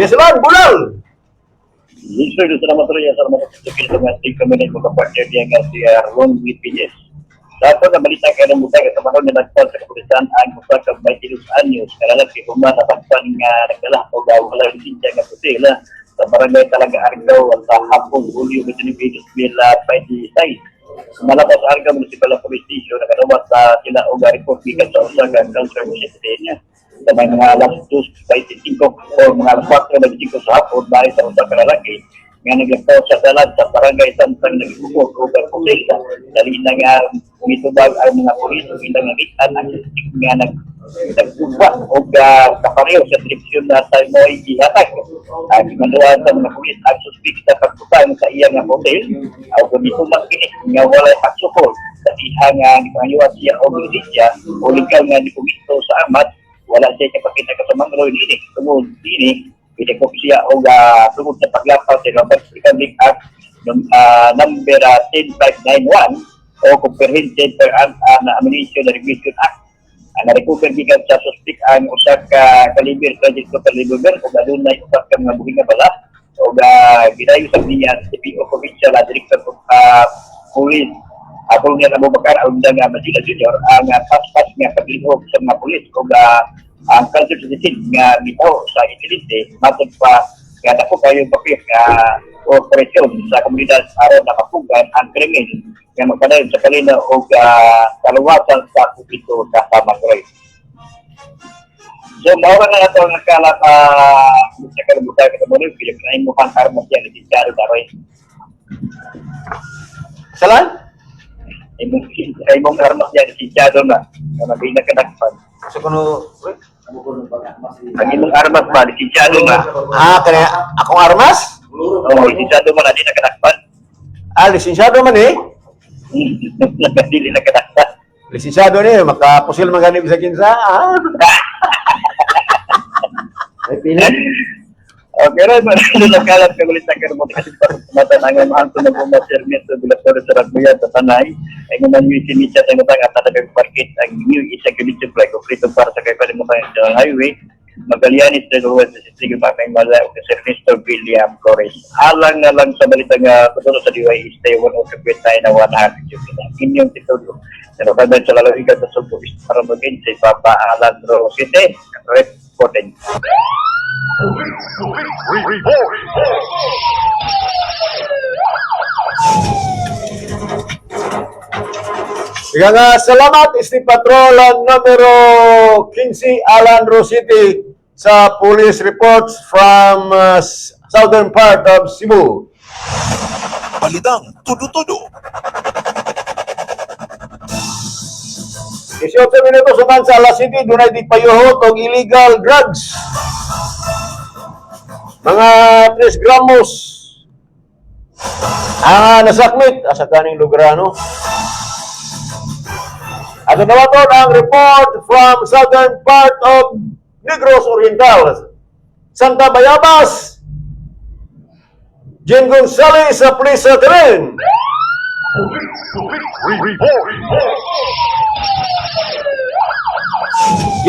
Yes, Lan, Bunal! Yes, sir. Salamat rin. Salamat sa kilo nga si kami na mga partner niya nga si Ron BPS. Dapat na balita kay ng butag sa panahon na nagpal sa kapulisan ang usa ka 22 anyos kalalaki human napagpan nga nagdala og wala lisensya nga pusil sa barangay Talaga Argao sa hapon Hulyo 29, 2026. Malapas Argao Municipal Police Station nakadumat sa sila og report gikan sa usa ka culture niya sa may mga alas 2:25 o mga alas 4:25 sa hapon bali sa usa ka lalaki nga naglakaw sa dalan sa barangay Santang nagibukog o pusil. Dali na nga mitubag ang mga pulis ug ilang nagitan ang suspect nga nagguba og kapareho sa direksyon na sa mo'y gihatag. Ang gimanduan sa mga pulis ang suspect sa pagbutang sa iya nga hotel o mitumak kini nga walay pagsukol sa iha nga gipangayuan siya og lisensya o legal nga dokumento sa amat. Wala siya kapakita kasamang roy niini. Tungod niini, gidakop siya og tungod sa paglapaw sa Robert Republic Act number 10591 o Comprehensive Firearms and Ammunition Regulation Act. Na-recover gikan sa suspect ang usa ka kaliber 22 caliber ug adunay usa ka mga buhi nga bala ug gidayo sa niya CPO Provincial Director of Police Colonel Abu Bakar Alunda nga Masila Jr. ang paspas nga paglihok sa mga pulis ug ang culture citizen nga gitaho sa insidente matod pa nga dako kayo papir nga operasyon sa komunidad aron nakapugan ang krimen nga magpadayon sa kalinaw ug kaluwasan sa publiko sa Tamangroy. So, mao na ato ang nakalat sa kalibutan ka mo rin, pila na imong armas yan, lisensyado na rin. Salan? Imong armas yan, lisensyado na. Na mabina ka nakpan. So, kuno. Ang imong armas ba, lisensyado na. Ah, kaya akong armas? Oo, lisensyado man na, di na kadakpan. Ah, lisensyado man eh. Dili na kadakpan. Lisensyado ni, makapusil man gani bisag kinsa. Ah. May pilit. Okay, right. Marami nagkalat ka ulit sa karmo kasi para mata ang mga anto na buma si Ernesto de la Torre sa Ragbuya sa Tanay. Ay naman yung sinisya sa ngutang at talagang parkit ang new isa ganit supply ko para sa kay palimutan sa highway. Magallanes de Ruiz sa Sigo Mamay Mala o si Ernesto William Flores. Alang nga lang sa balita nga tutulo sa DY stay 102.9 na 100 inyong titulo. Pero kada sa lalawigan sa Subo para maging si Papa Alan Rosite reporting. Sige nga, salamat Isti Patrol numero 15 Alan Rositi sa police reports from southern part of Cebu. Balitang todo-todo. 18 minuto suman sa alas City, dunay di payuhot og illegal drugs. Mga 3 gramos ang nasakmit asa kaning lugar, no? At nawaton ang report from southern part of Negros Oriental. Santa Bayabas, Jim Gonzalez sa Police Terrain.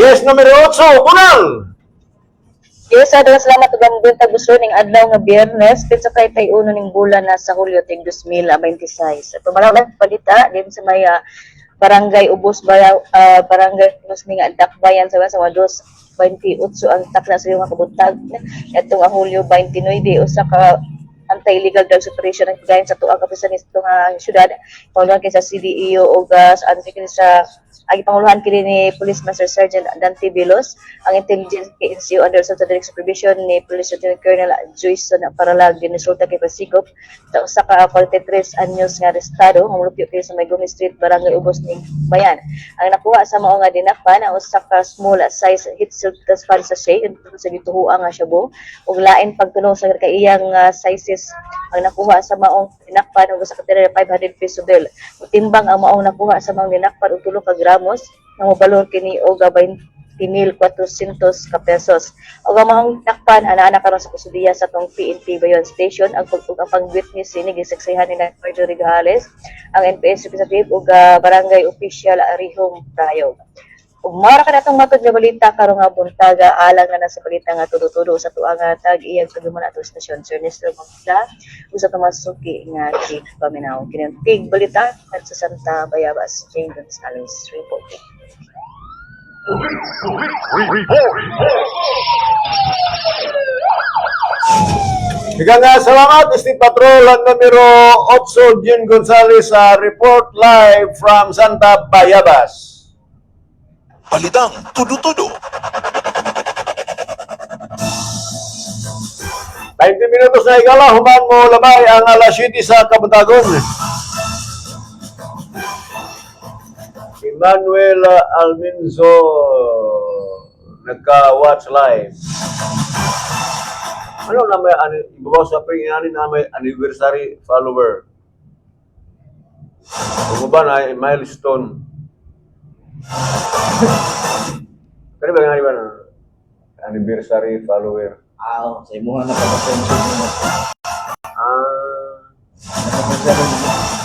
Yes, numero 8, Bunal! Yes, adto salamat ug ang buntag gusto ning adlaw nga Biyernes, petsa 31 ning bulan na sa Hulyo ting 2026. At pamalaw lang palita din sa may barangay Ubos Bayaw, barangay Ubos ning Dakbayan sa sa 2:28 ang takna sa iyong kabuntag adtong ang Hulyo 29, usa ka anti-illegal drugs operation ang pagayon sa tuang kapisan nito nga syudad, panguluhan kini sa CDEO ug sa ano kini sa agi panguluhan kini ni Police Master Sergeant Dante Bilos, ang intelligence KNCO under sa direct supervision ni Police Lieutenant Colonel Joyson Paralag ginesulta kay pasikop sa usa ka 43 anyos nga arestado nga molupyo kini sa may Gomez Street, Barangay Ubos ning Bayan. Ang nakuha sa mao nga dinakpan ang usa ka small size heat silk fan sachet sa gituhuan nga shabu ug lain pagtuno sa kaiyang sizes ang nakuha sa maong dinakpan ug usa ka 500 peso bill. Timbang ang maong nakuha sa maong dinakpan og 3 ka gramos nga mobalor kini og 20,400 ka pesos. Ug ang maong dinakpan ana-ana karon sa kustudiya sa atong PNP Bayon Station ang pag ug ang pag-witness sini gisaksihan ni Marjorie Gahales, ang NPS representative ug barangay official Rihong Prayog. Ug mao ra kana atong matod nga balita karong nga buntaga, alang na sa balita nga tudo-tudo sa tuwa nga tag-iyag sa duman ato istasyon. Sir Nestor Magda ug sa atong mga suki nga tig paminaw. Kini ang Tig Balita at sa Santa Bayabas, Jane Gonzalez reporting. Higang nga salamat, State Patrol numero 8, June Gonzales, sa report live from Santa Bayabas. Balitang tudo-tudo. 20 minutos na higala, human mo labay ang alas 7 sa Kabuntagon. Emmanuel Almenzo nagka-watch live. Ano na may ano, ibabaw sa pre na may anniversary follower. Kung ba na ay milestone. Kani ba nga ba na anniversary follower? Ah, oh, sa imuha na ka-friendship mo. Ah, Naka-friendship mo.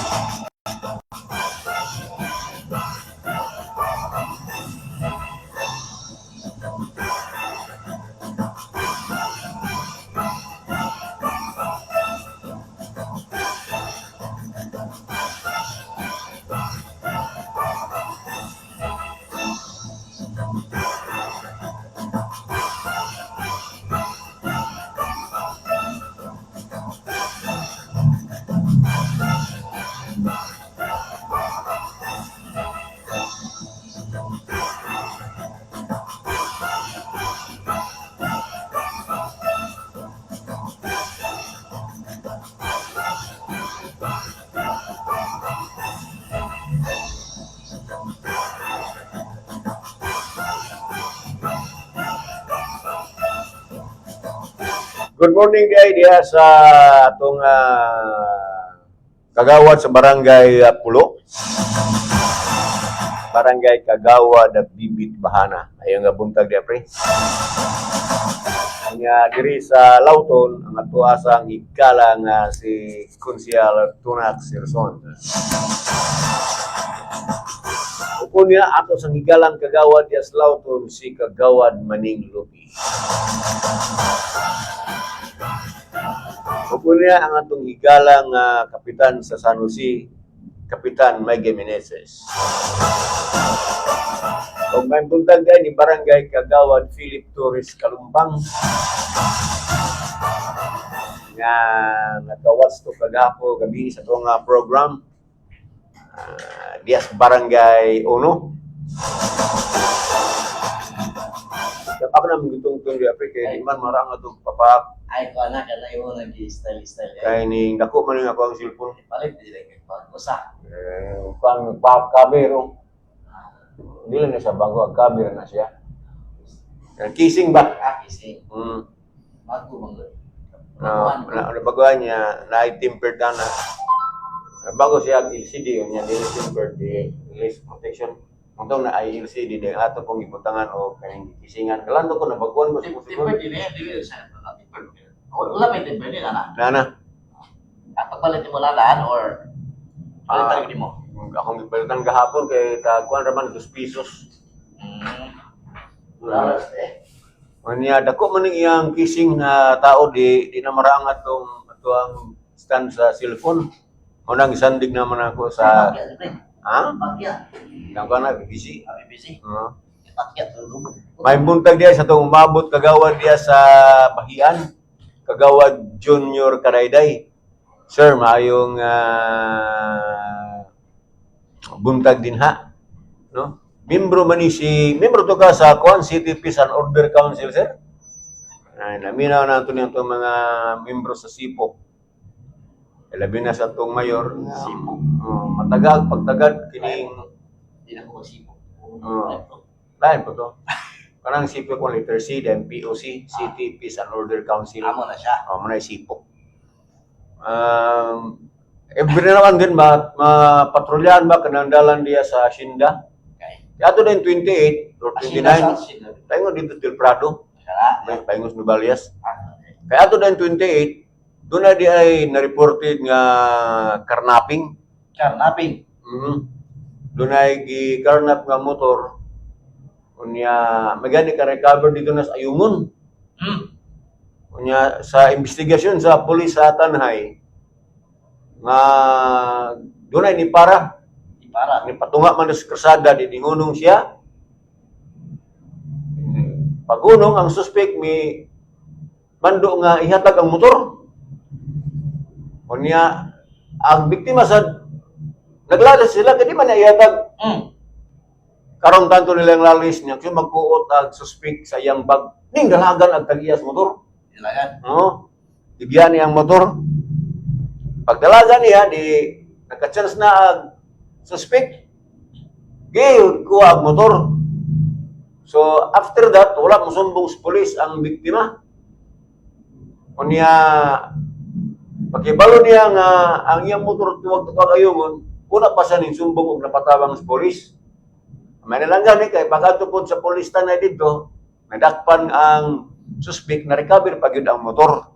Good morning di diha sa atong kagawad sa Barangay Pulo. Barangay Kagawad at Bibit Bahana. Ayong nga buntag diha, pre. Ang diri sa Lauton ang ato asang higala nga si Kunsyal Tunak Sirson. Upo niya ato sa higalang kagawad diha sa Lauton si Kagawad Maning Lupi. Upo niya ang atong higalang kapitan sa San Jose, Kapitan Mike Meneses. Kung may buntag gay ni Barangay Kagawad Philip Torres Kalumpang nga nagka-watch to kagapo gabi sa itong program diya sa Barangay Uno. Ako na mong gitong di Apre kay di man marang atong papak Ay, ko anak, kana imo nag-style style. kay ning dako man ning ako ang cellphone. Palit di lang kay usa. Eh, pang pa cover oh. Hindi lang na siya bago ang cover na siya. Ang kissing ba? Ah, kising. Bago man gud. Na, na, na baguhan niya, na tempered na na. Bago siya ang LCD, yun niya, dili tempered, di release protection. Ang na ay LCD, di ato pong ibutangan o kaning kisingan. Kalando ko, nabaguhan ko sa Timber puso. dili, dili siya. Timber. Wala may timber din ana. Na na. Ang pagpalit nimo lalaan or palit talaga nimo. Akong gipalitan gahapon kay tagkuan raman 2 pesos. Wala eh. Unya dako man ning iyang kissing na tao di di na maraang atong ato ang stand sa cellphone. Mo nang isandig naman ako sa ha? Pakya. Yang kana busy. Abi busy. Pakya tulog. May buntag diya sa itong umabot kagawad diya sa Bahian. Kagawad Junior Karayday. Sir, maayong buntag din ha. No? Membro man ni si membro to ka sa Kuan City Peace and Order Council, sir. Ay, naminaw na ito niyang itong mga membro sa SIPOC. Eh, labi na sa itong mayor. SIPOC. Oh, matagag, pagtagad, kining Di na ko magsipo. Oo. Lain po to. Kanang SIPOC ko letter C, then POC, City Peace and Order Council. Amo na siya. Oh, mo na yung SIPOC. Every na lang din, ma, mapatrolyahan ba, kanang dalan diya sa Hacienda. Okay. Ato din 28 or 29, paingon dito del Prado, Kana. may paingos Nubalias. Kaya ato din 28, doon na di ay na-reported nga karnaping. Karnaping. Doon ay gi-carnap nga motor. Unya magani ka recover dito na sa Ayungon. Unya sa investigasyon sa pulis sa Tanay nga dunay ni para Para. ni patunga man sa krusada, di dingunong siya. Pagunong ang suspect, mi mando nga ihatag ang motor. Unya ang biktima sa naglalis sila kay di man na ihatag. Karon tanto nilang lalis niya kay magkuot ang suspect sa iyang bag, ning dalagan ang tag-iyas motor. Dalagan. No? Bigyan niya ang motor. Pagdalagan niya, di nagka-chance na ang suspect. Gayud ko ang motor. So, after that, wala mosumbong sa police ang biktima. Unya, pakibalo niya nga ang iyang motor tuwag-tuwag ayungon, una pa siya ning sumbong og napatawang sa police. May nilang gani kay pagkadto pod sa police tanay dito, nadakpan ang suspect, na recover pa gyud ang motor.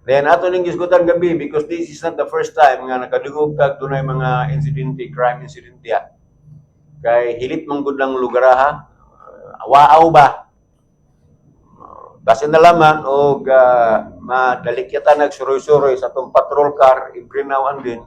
Then ato ning gisgutan gabi because this is not the first time nga nakadungog kag dunay mga insidente, crime incident diha. Kay hilit man gud lang lugar ha. Awaaw ba? Basin na laman og madalikyatan nagsuroy-suroy sa atong patrol car every now and then.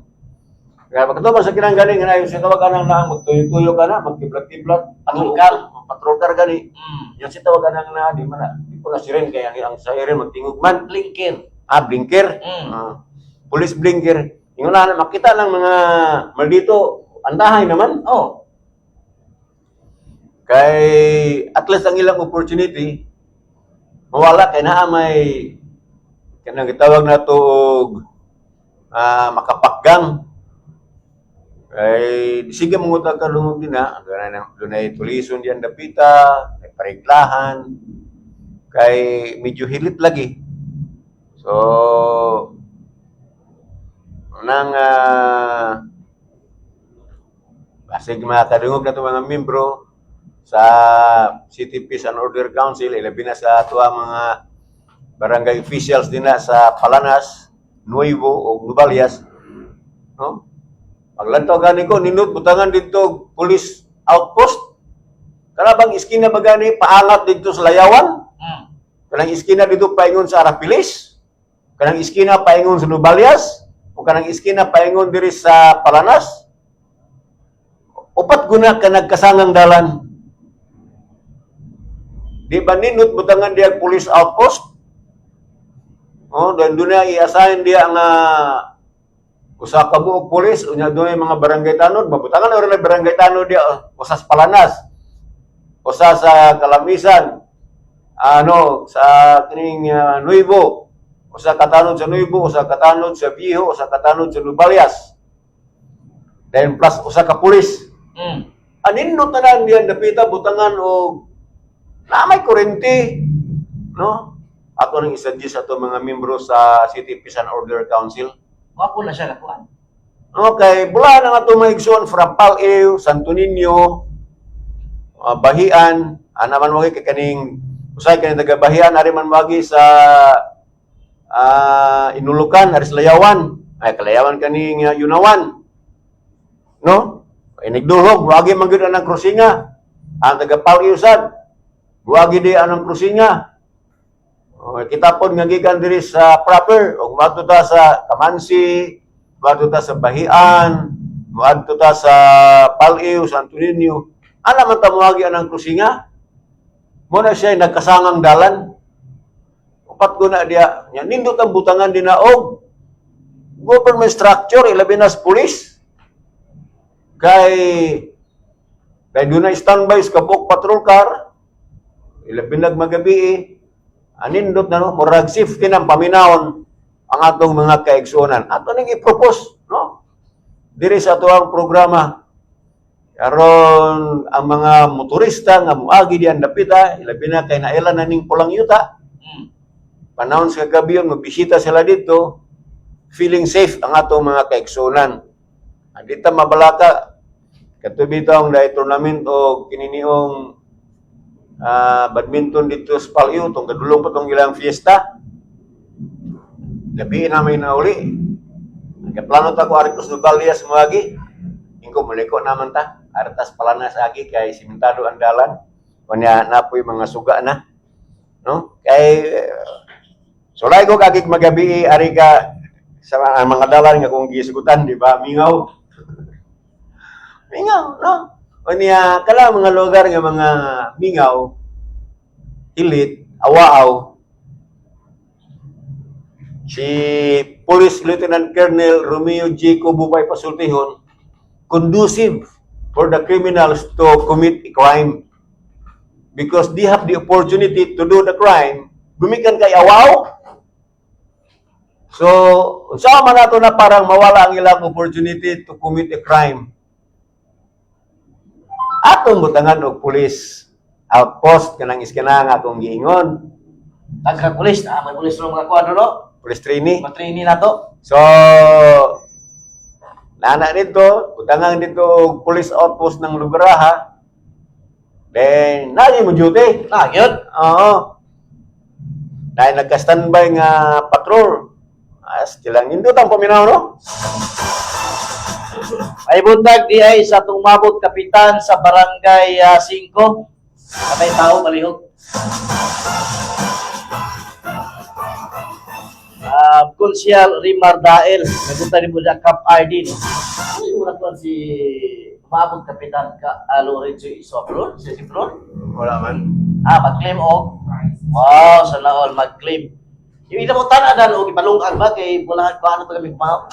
Kaya pagkatubang sa kinanggaling nga sa tawag anang naang magtuyo-tuyo ka na, magkiblat-kiblat. Patrol car. Patrol car gani. Yung si tawag anang na, di man na, di ko na siren kaya ang siren magtingog man. Blinker. Ah, blinker. Ah, police blinker. Ingon na makita lang mga maldito, andahay naman. Oh. Kay at least ang ilang opportunity mawala kay naa may kanang gitawag na to og makapakgang. Kay sige mangutag ka lungog din na, dunay tulison diyan dapita, may pariklahan. Kay medyo hilit lagi. So nang basig makadungog na itong mga membro sa City Peace and Order Council, ilabi na sa ato ang mga barangay officials din na sa Palanas, Nuevo o Nubalias, no? Paglantaw gani ko, ninot butangan dito og police outpost. Kana bang iskina ba gani paangat dito sa Layawan? Kanang iskina dito paingon sa Arapiles? Kanang iskina paingon sa Nubalias? O kanang iskina paingon diri sa Palanas? Upat guna ka nagkasangang dalan. Di ba ninot butangan diya police outpost? Oh, dan doon na i-assign diya nga usa ka buok pulis, unya doon mga barangay tanod, mabutangan ora na barangay tanod diya, oh, usa sa Palanas, usa sa Kalamisan, ano sa kining Nuevo, usa ka tanod sa Nuevo, usa ka tanod sa Viejo, usa ka tanod sa Nubalias. Then plus usa ka pulis. Anindot na lang diyan dapita butangan og na may kurente, no? Ato nang isuggest ato mga membro sa City Peace and Order Council. Wapo na siya kakuan. Okay, bula na nga itong mga igsoon from Pal-Ew, Santo Niño, Bahian, ana man wagi kay kaning usay kaning taga Bahian, ari man wagi sa Inulukan, ari sa Layawan. Ay kalayawan kaning Yunawan. No? Inigduhog, wagi man gyud anang krusinga. Ang taga Pal-Ew sad, wagi di anang krusinga. Oh, kita pod nga gikan diri sa proper ug moadto ta sa Kamansi, moadto ta sa Bahian, moadto ta sa Pal-Ew, Santo Niño. Ana man ta moagi anang krusinga. Mo na siya nagkasangang dalan. Upat ko na diya, nya nindot ang butangan din na og government structure, ilabi na sa police. Kay dunay standby sa kabuk patrol car, ilabi nag magabi eh. Anindot na no, murag safety ng paminawon ang atong mga kaigsuonan. Ato ning i-propose, no? Diri sa ato ang programa. Karon ang mga motorista nga moagi diyan dapita, ilabi na kay naila na ning pulang yuta. Panahon sa gabi yun, magbisita sila dito, feeling safe ang atong mga kaigsuonan. Dita mabalaka, katubi ang dahil tournament o kininiong badminton dito sa Palio, tong kadulong pa tong ilang fiesta. Gabi na may nauli. Nagplano ta ko ari ko sa Nubalias moagi. Ingko maliko naman ta. Artas Palanas agi kay simentado ang dalan. Unya napoy mga suga na. No? Kay sulay ko kagig magabi ari ka sa ang mga dalan nga kung gisugutan, di ba? Mingaw. Mingaw, no? Unya kala mga lugar nga mga mingaw, hilit, awaaw, si Police Lieutenant Colonel Romeo G. Cububay Pasultihon, conducive for the criminals to commit a crime because they have the opportunity to do the crime gumikan kay awaw. So unsa man nato na parang mawala ang ilang opportunity to commit a crime, atong butangan og police outpost kanang iskina nga akong giingon. Tagka pulis, ah, may pulis ng mga kuadro, no? Police training. Matraining na to. So, nana dito, butangan dito og police outpost ng Lugaraha. Then, nari mo duty. Ah, yun. Oo. Dahil nagka-standby nga patrol. As lang nindot ang paminaw, no? Ay buntag di ay sa tumabot kapitan sa barangay 5. Patay tao palihog. Konsyal Rimar Dael, nagunta ni mo Cap RD, no? Ay, wala ko si umabot kapitan ka Lorenzo Isobron, si Sibron. Wala man. Ah, mag-claim og. Wow, sana all mag-claim. Yung ina mo tanan og ipalungag ba kay bulahan ko ano to kami kumaw.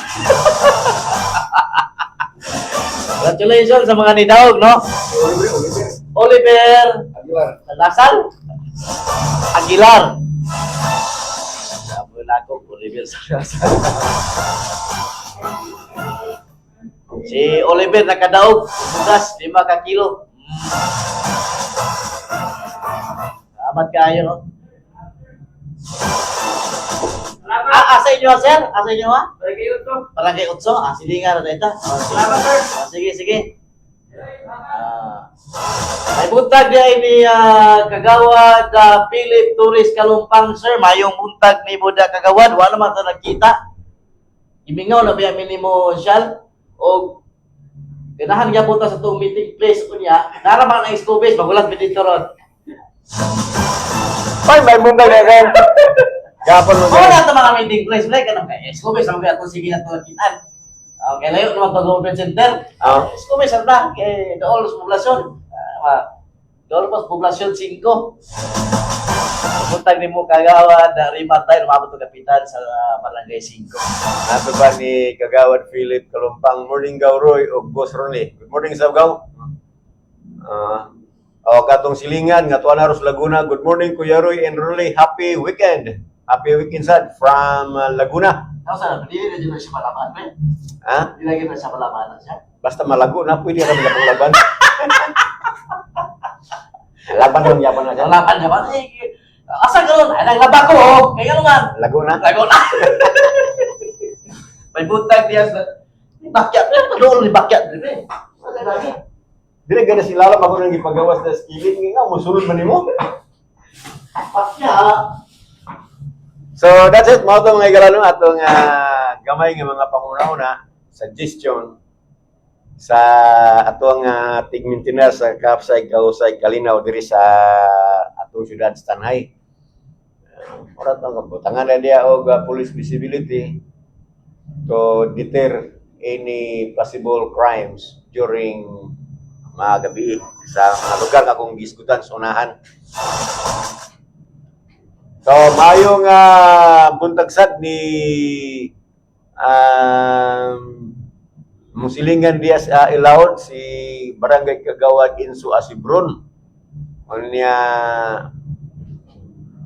Congratulations sa mga nidaog, no? Oliver, Oliver. Oliver Aguilar. Lasal Aguilar. Sabi na ako, Oliver Salasal. Si Oliver nakadaog, bugas, 5 ka kilo. Salamat kayo, no? Ah, asa inyo, sir? Asa inyo, ha? Barangay Utso. Barangay Utso? Ah, silingan na ito. Oh, sige. Salamat, sir. Ah, sige, sige. Ah. May buntag di ay ni Kagawad Philip Torres Kalumpang, sir. Mayong buntag ni Buda Kagawad. Wala man ta nagkita. Imingaw na biya minimo siya. O ganahan nga punta sa itong meeting place unya. Naraman ang school base. Magulat mi dito ron. Ay, may mundang na rin. Gapon mo. Oo na ito mga meeting place. Like, ano kay school base. Ang kaya sige na ito nakitaan. Okay, layo naman pag center. Ah. School base ang ta. Kay dool sa poblasyon. Dool pa sa poblasyon 5. Puntag ni mo kagawad na rima tayo lumabot og kapitan sa barangay 5. Nato ba ni Kagawad Philip Kalumpang, morning Gaw Roy o Boss Ronnie. Good morning sa Gaw. Ah, o katong silingan nga tuwa na ros Laguna. Good morning Kuya Roy and Ronnie. Happy weekend. Happy weekend sad from Laguna. Ako sa dili na dyan siya malaman, pre. Ha? Dili na gyud siya malaman siya. Basta malago na pwede ra magapang laban. Laban lang yapan na siya. Laban naman. Eh, asa karon? Ay naglaba ko oh. Kay ano man? Laguna. Laguna. May buntag diya sa ni Bakyat, pre. Paduol ni Bakyat, pre. Wala lagi. Dire gana sila lang ako nang gipagawas na skilling nga musulod man nimo. Bakyat. So that's it, mao to mga higalano atong gamay nga mga panguna-una, suggestion sa atong tig-maintainer sa Kapsay Kausay Kalinaw diri sa atong syudad sa Tanay. Ora tong butangan na diya og police visibility to deter any possible crimes during mga gabi sa mga lugar nga akong gisgutan sa unahan. So, mayong buntag sad ni Musilingan Diaz Ilaod si Barangay Kagawad Insu Asibron. Unya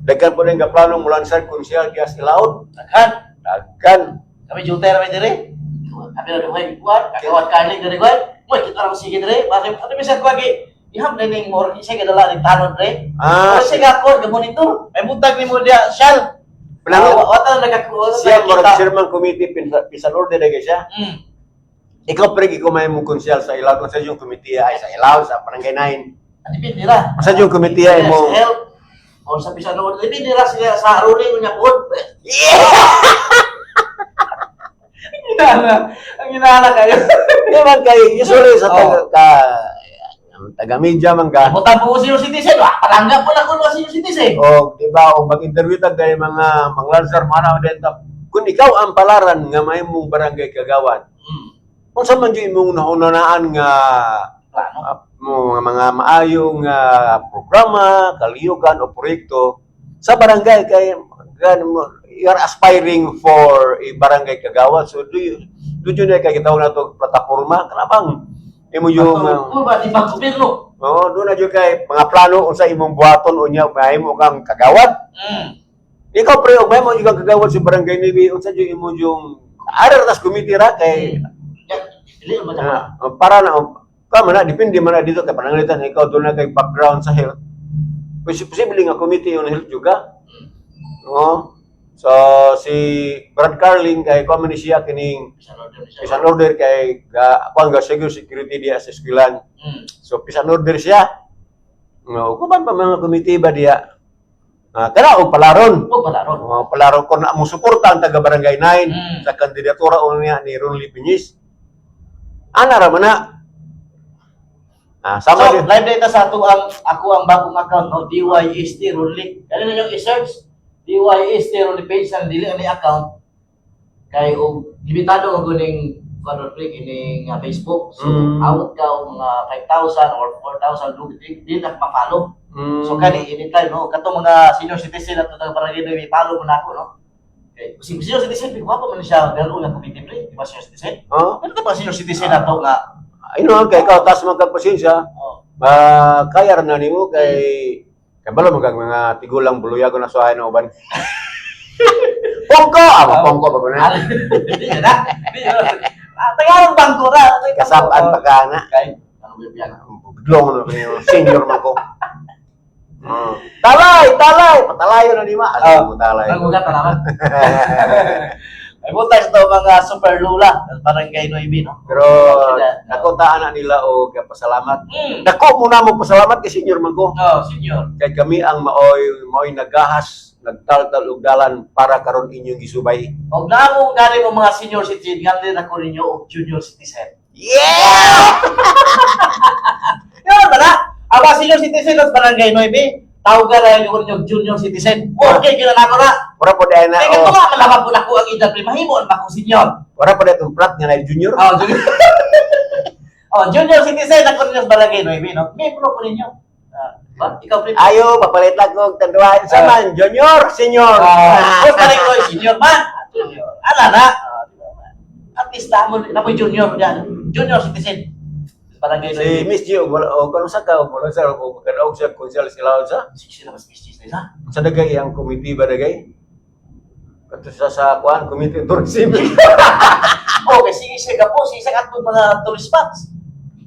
daghan po rin gaplano mula sa Konsyal Diaz Ilaod. Daghan. Daghan. Kami jutay ra diri. Kami ra duhay kuan, kagawad kaling diri kuan. Moy kita ra sige diri. Bakit ano bisan kuan gi iham na ning mor isa gadala ning tanon pre. Ah, Ah, sige ako gamonitor. May buntag nimo diya, Shal. Plano. Ah, wa ta nagkakuha. Siya murag chairman committee Pisan Order na siya. Ikaw pre ikaw may mong konsyal sa Ilaod unsa yung committee ay sa Ilaod sa Barangay 9. Depende ra. Unsa yung committee ay mo? Sa health o sa bisan order. Depende ra sila sa ruling unya pod. Ang inaana, ang inaana kayo. Di man kay usually sa Oh. taga ka Ang taga-media man ka. Butan po ko senior citizen, wa palangga po na ko mga senior citizen. O, di ba, o mag-interview tag kay mga manglansar mga denta. Kung ikaw ang palaran nga mahimong barangay kagawad, unsa man jud imong nahunahunaan nga Plano. mga maayong programa, kaliyugan o proyekto sa barangay kay gan mo, you are aspiring for a barangay kagawad. So do you na kay gitawag na to plataporma kanabang imo yung Ato, ba di ba gobyerno? Oo, doon na jud kay mga plano unsa imong buhaton unya mahimo kang kagawad. Ikaw pre, og mahimo jud kang kagawad sa barangay nibi, unsa jud imo yung arar tas committee ra kay Dili ba ta? Para na ka man na depende man na dito kay pananglitan ikaw doon na kay background sa health. Posible nga committee on health juga. Oo. So si Brad Carling kay kuan man ni siya kining peace and order kay ga kuan ga security diya sa eskwelahan. So peace and order siya. No, kuban pa mga committee ba diya? Kana og palaron. Huwag palaron. Oh, palaron ko na mo suporta ang taga Barangay 9 sa kandidatura unya ni Ronly Piñis. Ana ra man na. Sama So, din. live data sa ato ang ako ang bagong account no, DYST Ronly. Kani ninyo i-search DYST Ronly page ang dili ani account kay og limitado og ning kuno pre kining Facebook. So, out ka og mga 5,000 or 4,000 dili di na ma-follow. So kani anytime no, katong mga senior citizen ato taga barangay may follow mo na ako no. Okay. Si senior citizen bi gwapo man siya dalo nga committee pre, di ba senior citizen? Oh, Pero pa senior citizen ato nga ay no kay ikaw taas man kag pasensya. oh, Kaya ra na nimo kay kabalo man kag mga tigulang buluyago na suhay na uban. Pongko! Pongko ba ko na? Di na. Di na. Tagalog bangko ra. Kasapan pa ka na. Kay ano ba yan? Bidlong na kayo. Senior man ko. Talay! Talay! Patalayo na ni ma. Alam mo talay. Ang ugat na naman. Ay buta sa mga super lula ng barangay Nueve no. Pero dako taan na nila og pasalamat. Dako muna mo pasalamat kay senior man ko. No, senior. Kay kami ang maoy maoy nagahas, nagtaltal og dalan para karon inyong gisubay. Og naamo gani mo mga senior citizen nganli na ko ninyo og junior citizen. Yeah! Yun ba na? Ang mga senior citizen ng barangay Nueve, tawagan na ko ninyo og junior citizen. Okay, gyud na ako na. Ora po dahil na Kaya oh, kato nga malabang po na ko ang edad pre mahimo ang ako senior. ora po dahil itong plat nga na junior. Oh, junior. Oh, junior citizen ako ninyo sa barangay Nueve, no? May puno ko ninyo. Ba? Ikaw pre. Ayo, papalit lang kong tanduan sa man, junior, senior. Boss pa rin ko, senior man. Junior. Ala na. Di ba, man? At least na mo junior dyan. Junior citizen. Barangay Si Nueve. Miss G, og wala og kano sa ka, og wala sa og kanaog siya konsel sila sa. Sige sila mas miss na isa. Sa dagay ang committee ba dagay? Kato siya sa kuan, committee on tourism. Okay, sige siya ka po. Sige siya katong mga tourist spots.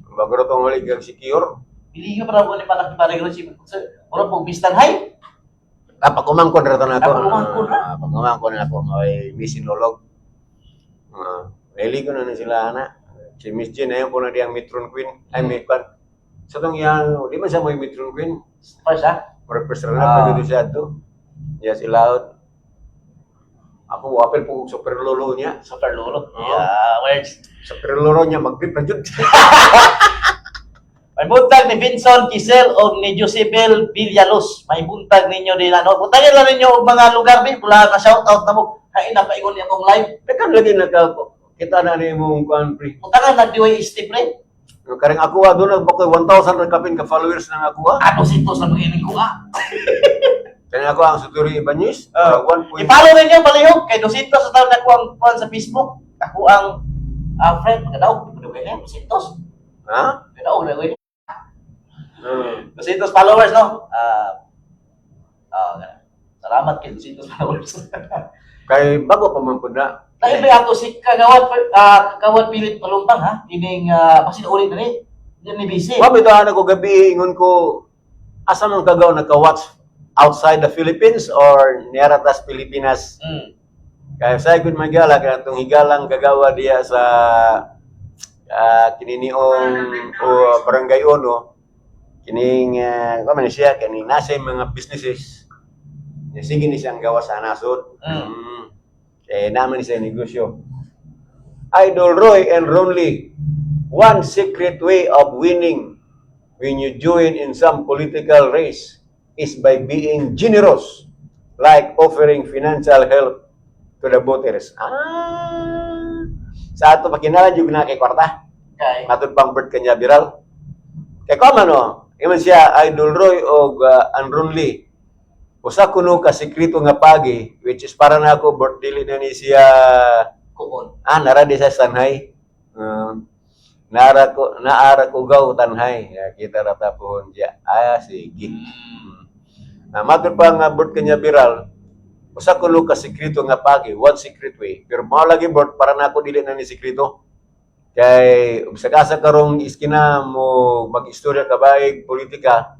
Bago ra tong huli kag secure. Bili ka para wala pa barangay Nueve. Ora po Mr. Hay. Pagumangkon ra to na ako. Ah, pag-umangkon ra. Pag-umangkon na ako, may Miss Inolog. Eli ko na na sila ana. Si Miss Jean ayun po na diyang matron queen. Ay may kwan. Sa tong iyang, di man siya may matron queen. First ha. Murag personal na pagod siya ato. Yes, ilaod. Ako wapel po og super lolo niya. Super lolo. Oo. Yeah, words. Super lolo niya magpip na jud. May buntag ni Vinson Kisel o ni Josebel Villalos. May buntag ninyo din ano. Buntagin lang ninyo og mga lugar bi pula na shout out na mo. Hain na paingon ni akong live. Tekan lagi naka kita na ni imong kuan pre. Butangan nag DYST pre. Kareng ako ah, doon nagbakoy 1,000 ra kapin ka followers nang ako ah. Ano si to sa mga ining ko ah. Kaya ako ang Suturi Ibanez, 1. I-follow ninyo balihog kay 200 sa taon ako ang kuan sa Facebook. Ako ang friend mga daw. Ano ba yan? 200. Ha? Mga daw na ko. 200 followers no. Salamat kay 200 followers. Kay bago pa man pud na. Lain ba ato si Kagawad Kagawad Philip Palumpang ha? Kining basin ulit na ni. Yan ni BC. Wa bitaw ana ko gabi ingon ko asa man kagaw naka-watch outside the Philippines or near tas Pilipinas. Kaya sa gud magyala kay atong higalang gagawa diya sa kininiong o barangay Ono kining uh, man siya kining nasa yung mga businesses. Niya, sige ni siyang gawa sa nasod. Eh naman ni siya negosyo. Idol Roy and Ronly, one secret way of winning when you join in some political race is by being generous, like offering financial help to the voters. Ah, sa ato pakinala jud na kay kwarta. Kay Matod pang Bert Canyabiral. Kay ko man no, ingon siya Idol Roy og Andron Lee. Usa kuno ka sekreto nga pagi, which is para na ako Bert, dili na ni siya. Kuon. Ah, nara di sa Tanhay. Naara ko gaw Tanhay. Ya, kita ra ta pohon diya. Ah, sige. Na matod pa nga Bert Canyabiral, usa kuno ka sekreto nga pagi, one secret way. Pero mao lagi, Bert, para na ako dili na ni sekreto. Kay bisag asa karong iskina mo mag-istorya ka baig politika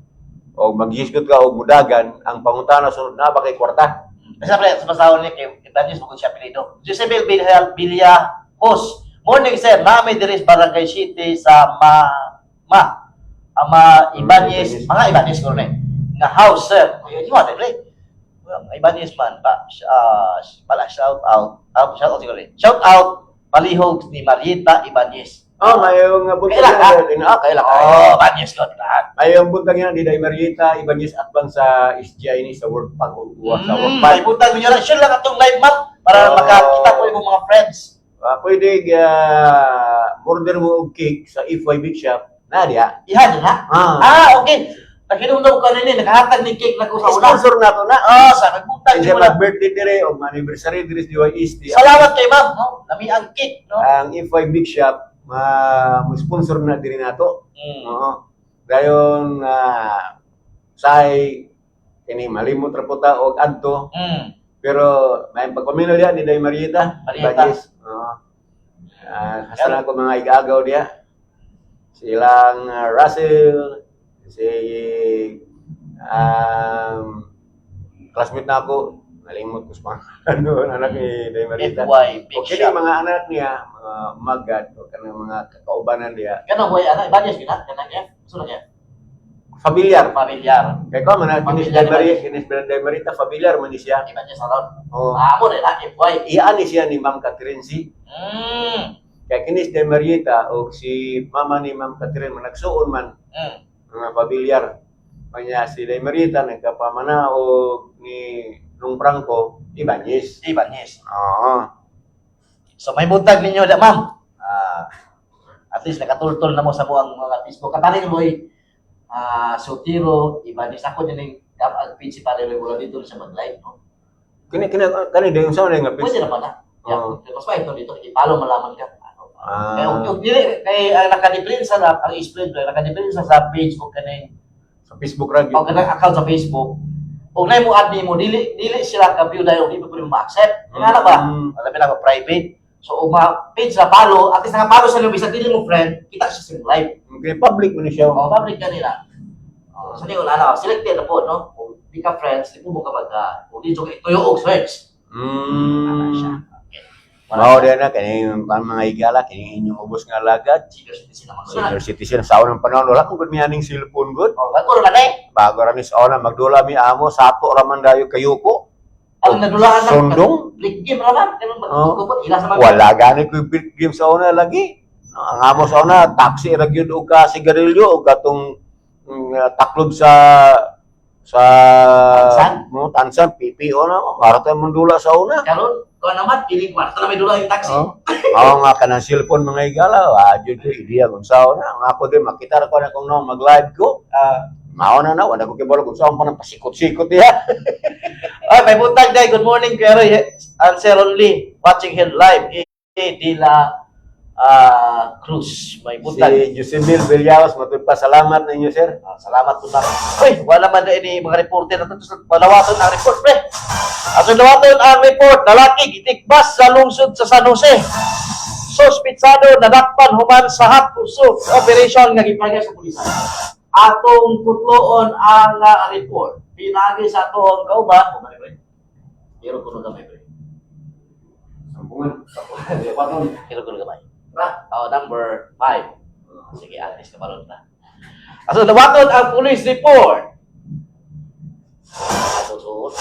o mag-isgot ka og mudagan, ang pangutana sunod na ba kay kwarta? Basta pre, sa pasahon niya kay Ibanez mo siya apelyido. Josebel Bilhal Bilya Hos. Morning, sir, nami diri sa Barangay City sa Ma Ma Ama Ibanez, Ibanez. Mga Ibanez ko rin. Nga house, sir. Kuya, di ba pre? Mga Ibanez man pa pala shout out. Ah, shout out siguro rin. Shout out palihog ni Marieta Ibanez. Oh, mayong nga buntag Kaila ka? na. Ah, kaila ka. Oh, Ibanez ko lahat. Mayong buntag yan, di Day Marieta Ibanez atbang sa SGI ni sa World Bank o sa World May Bank. buntag ninyo lang. Share lang atong live map para Oh. makakita ko imong mga friends. Ah, pwede order mo og cake sa FY Big Shop. Na diya. Iha din ha? Ah. Ah, okay. Nakinom ko kanini, nakahatag ni cake na ko sa una. Sponsor na to na. Ah, sa nagbuntag Kasi ni mo na. mag-birthday dire o anniversary dire sa DYST. Salamat kay ma'am, no? Lami ang cake, no? Ang FY Big Shop ma mo sponsor na diri nato. Oo. Dayon say kini malimot ra po ta og adto, pero may pagpamino diya ni Day Marieta. Marieta. Ibanez. Oo. Ah, hasta na ako mga igagaw diya. Silang Russell, si classmate na ako, nalimot ko sa pangalan noon, anak ni Day Marieta. FY Big O kini Shop. mga anak niya, mga magad, o kanang mga kaubanan niya, Kanang way ana Ibanez gina, kanang F. Sunod F. Familiar. Familiar. Kay ko man kinis Familiar Day Maria, kinis Day Marita, familiar man ni siya. Ibanez aron. Oh. Ah, mo rin ha, FY. Iyan ni siya ni Ma'am Catherine C. Kay kinis Day Marieta o si mama ni Ma'am Catherine man nagsuon man mga pamilyar. Kanya si Day Marieta nagkapamana og ni Nung Franco Ibanez. Ibanez. Oo. So may buntag ninyo da, ma'am. Ah, at least nakatultol na mo sa buang mga Facebook. Kaparin mo ah Sotiro, Ibanez ako din yung ang page si Pare Roy wala dito sa mag-live, no? Kini kini kani dayon sa nga page. Pwede na pala. Yeah. Oo. Mas pa ito dito, ipalo malaman ka. Ano? Ah. Kaya kung dili kay ang nakadiprensa na ang explain ko, nakadiprensa sa page o kaning Sa Facebook ra gyud. o kanang account sa Facebook. Ug nay mo add nimo dili dili sila ka view dahil di pa pwede mo ma-accept. Nga na ba? Labi na ba private. So uma page na follow, at least naka-follow sa nyo bisan dili mo friend, kita siya sa live. Okay, public man ni siya. O public kanila. Oh, sa wala na, selected na po, no? Kung di ka friends, di po mo ka mag, kung di ka tuyo og search. Ana siya. Okay. Wala Mao siya. din na kini ang mga higala kini inyong ubos nga lagad. Senior citizen naman. Senior citizen sa unang panahon wala kung gud mi aning cellphone gud. Oh, bago ra na eh. Bago ra ni sa una magdula mi amo sato ra man dayo kayuko. Ang nadulaan na Sundong? Click game ra man, ganun ba? Oo. Kupot ila sa mga. Wala gani ko beat game sa una lagi. Ang amo sa una taxi ra gyud og ka sigarilyo og katong taklob sa Tansan? No, tansan PPO na para tayo mandula sa una. Karon, kuan naman piling kwarta na may dula yung taxi. Oh. Oo nga kanang cellphone mga higala, wa jud ko ideya kung sao na. Ang ako din makita ra ko na kung no mag-live ko. Ah. Mao na na wala ko kibalo kung saan pa nang pasikot-sikot diha. Ay, may buntag day. Good morning, Kuya Roy. And Sir Only, watching him live. Eh, de la Cruz. May buntag. Si Josebil Villaos, matud pa salamat ninyo, sir. Ah, salamat po na. Uy, wala man na ini mga reporter na ito. Palawaton ang report, pre. Aso dawaton ang report. Lalaki, gitikbas sa lungsod sa San Jose. Suspitsado, nadakpan human sa hot pursuit operation nga gipagay sa pulisan. Atong putloon ang report. Pinagi sa atong kauban. Kumari, pre. Pero kuno gamay, pre. Sampungan. Kilo kuno gamay. Ra, oh, number 5. Sige, alis ka balon na. Aso dawaton ang police report. Aso suot.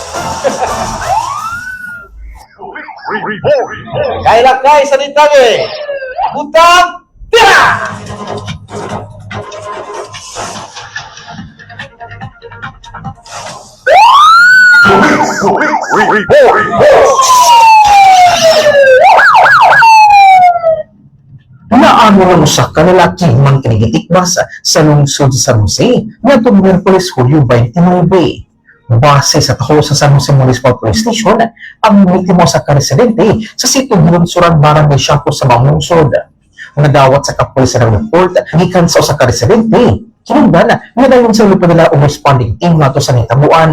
Kailakay sa ditage. Butang tira. Report. Naamo lang usa ka lalaki man kinigitikbas sa lungsod sa San Jose ngadtong Miyerkules, Hulyo 29. Base sa taho sa San Jose Municipal Police Station, ang biktima sa karesidente sa sitio Ginunsuran, Barangay Siapo sa maong lungsod. Nadawat sa kapulisan ng report gikan sa usa ka residente. Hinungdan nga dayon sa nila ang responding team ngadto sa nitabuan.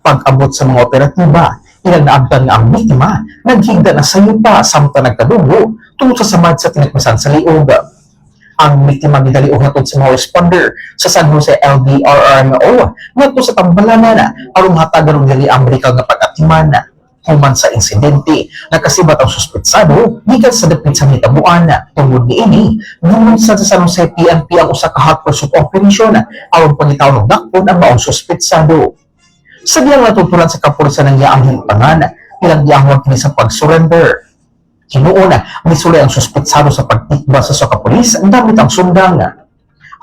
Pag-abot sa mga operatiba, ilang naabtan nga ang biktima naghigda na sa yupa samtang nagkadugo tungod sa samad sa tinakmasan sa liog. Ang biktima gidali og hatod sa mga responder sa San Jose LDRRMO ngadto sa Tambalanan aron hatagan og dali ang medikal nga pag-atiman. Human sa insidente, nakasibat ang suspetsado gikan sa dapit sa nitabuan. Tungod niini, gilunsad sa San Jose PNP ang usa ka hot pursuit operation aron pangitaon og dakpon ang maong suspetsado. Sa diyang natutulan sa kapulisan ng yaang himpangan, ilang giahwag kini sa pag-surrender. Hinuon, misulay ang suspetsado sa pagtikba sa usa ka pulis gamit ang sundang.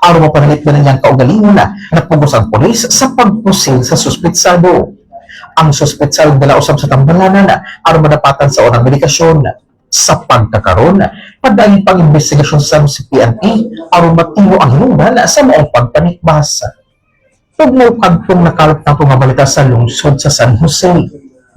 Aron mapanalip na niyang kaugalingon, napugos ang pulis sa pagpusil sa suspetsado. Ang suspetsado dala usab sa Tambalanan aron madapatan sa unang medikasyon. Sa pagkakaron, padayon pang investigasyon sa PNP aron matino ang hinungdan sa maong pagpanikbas. Tugnaw kadtong nakalap na nga balita sa lungsod sa San Jose.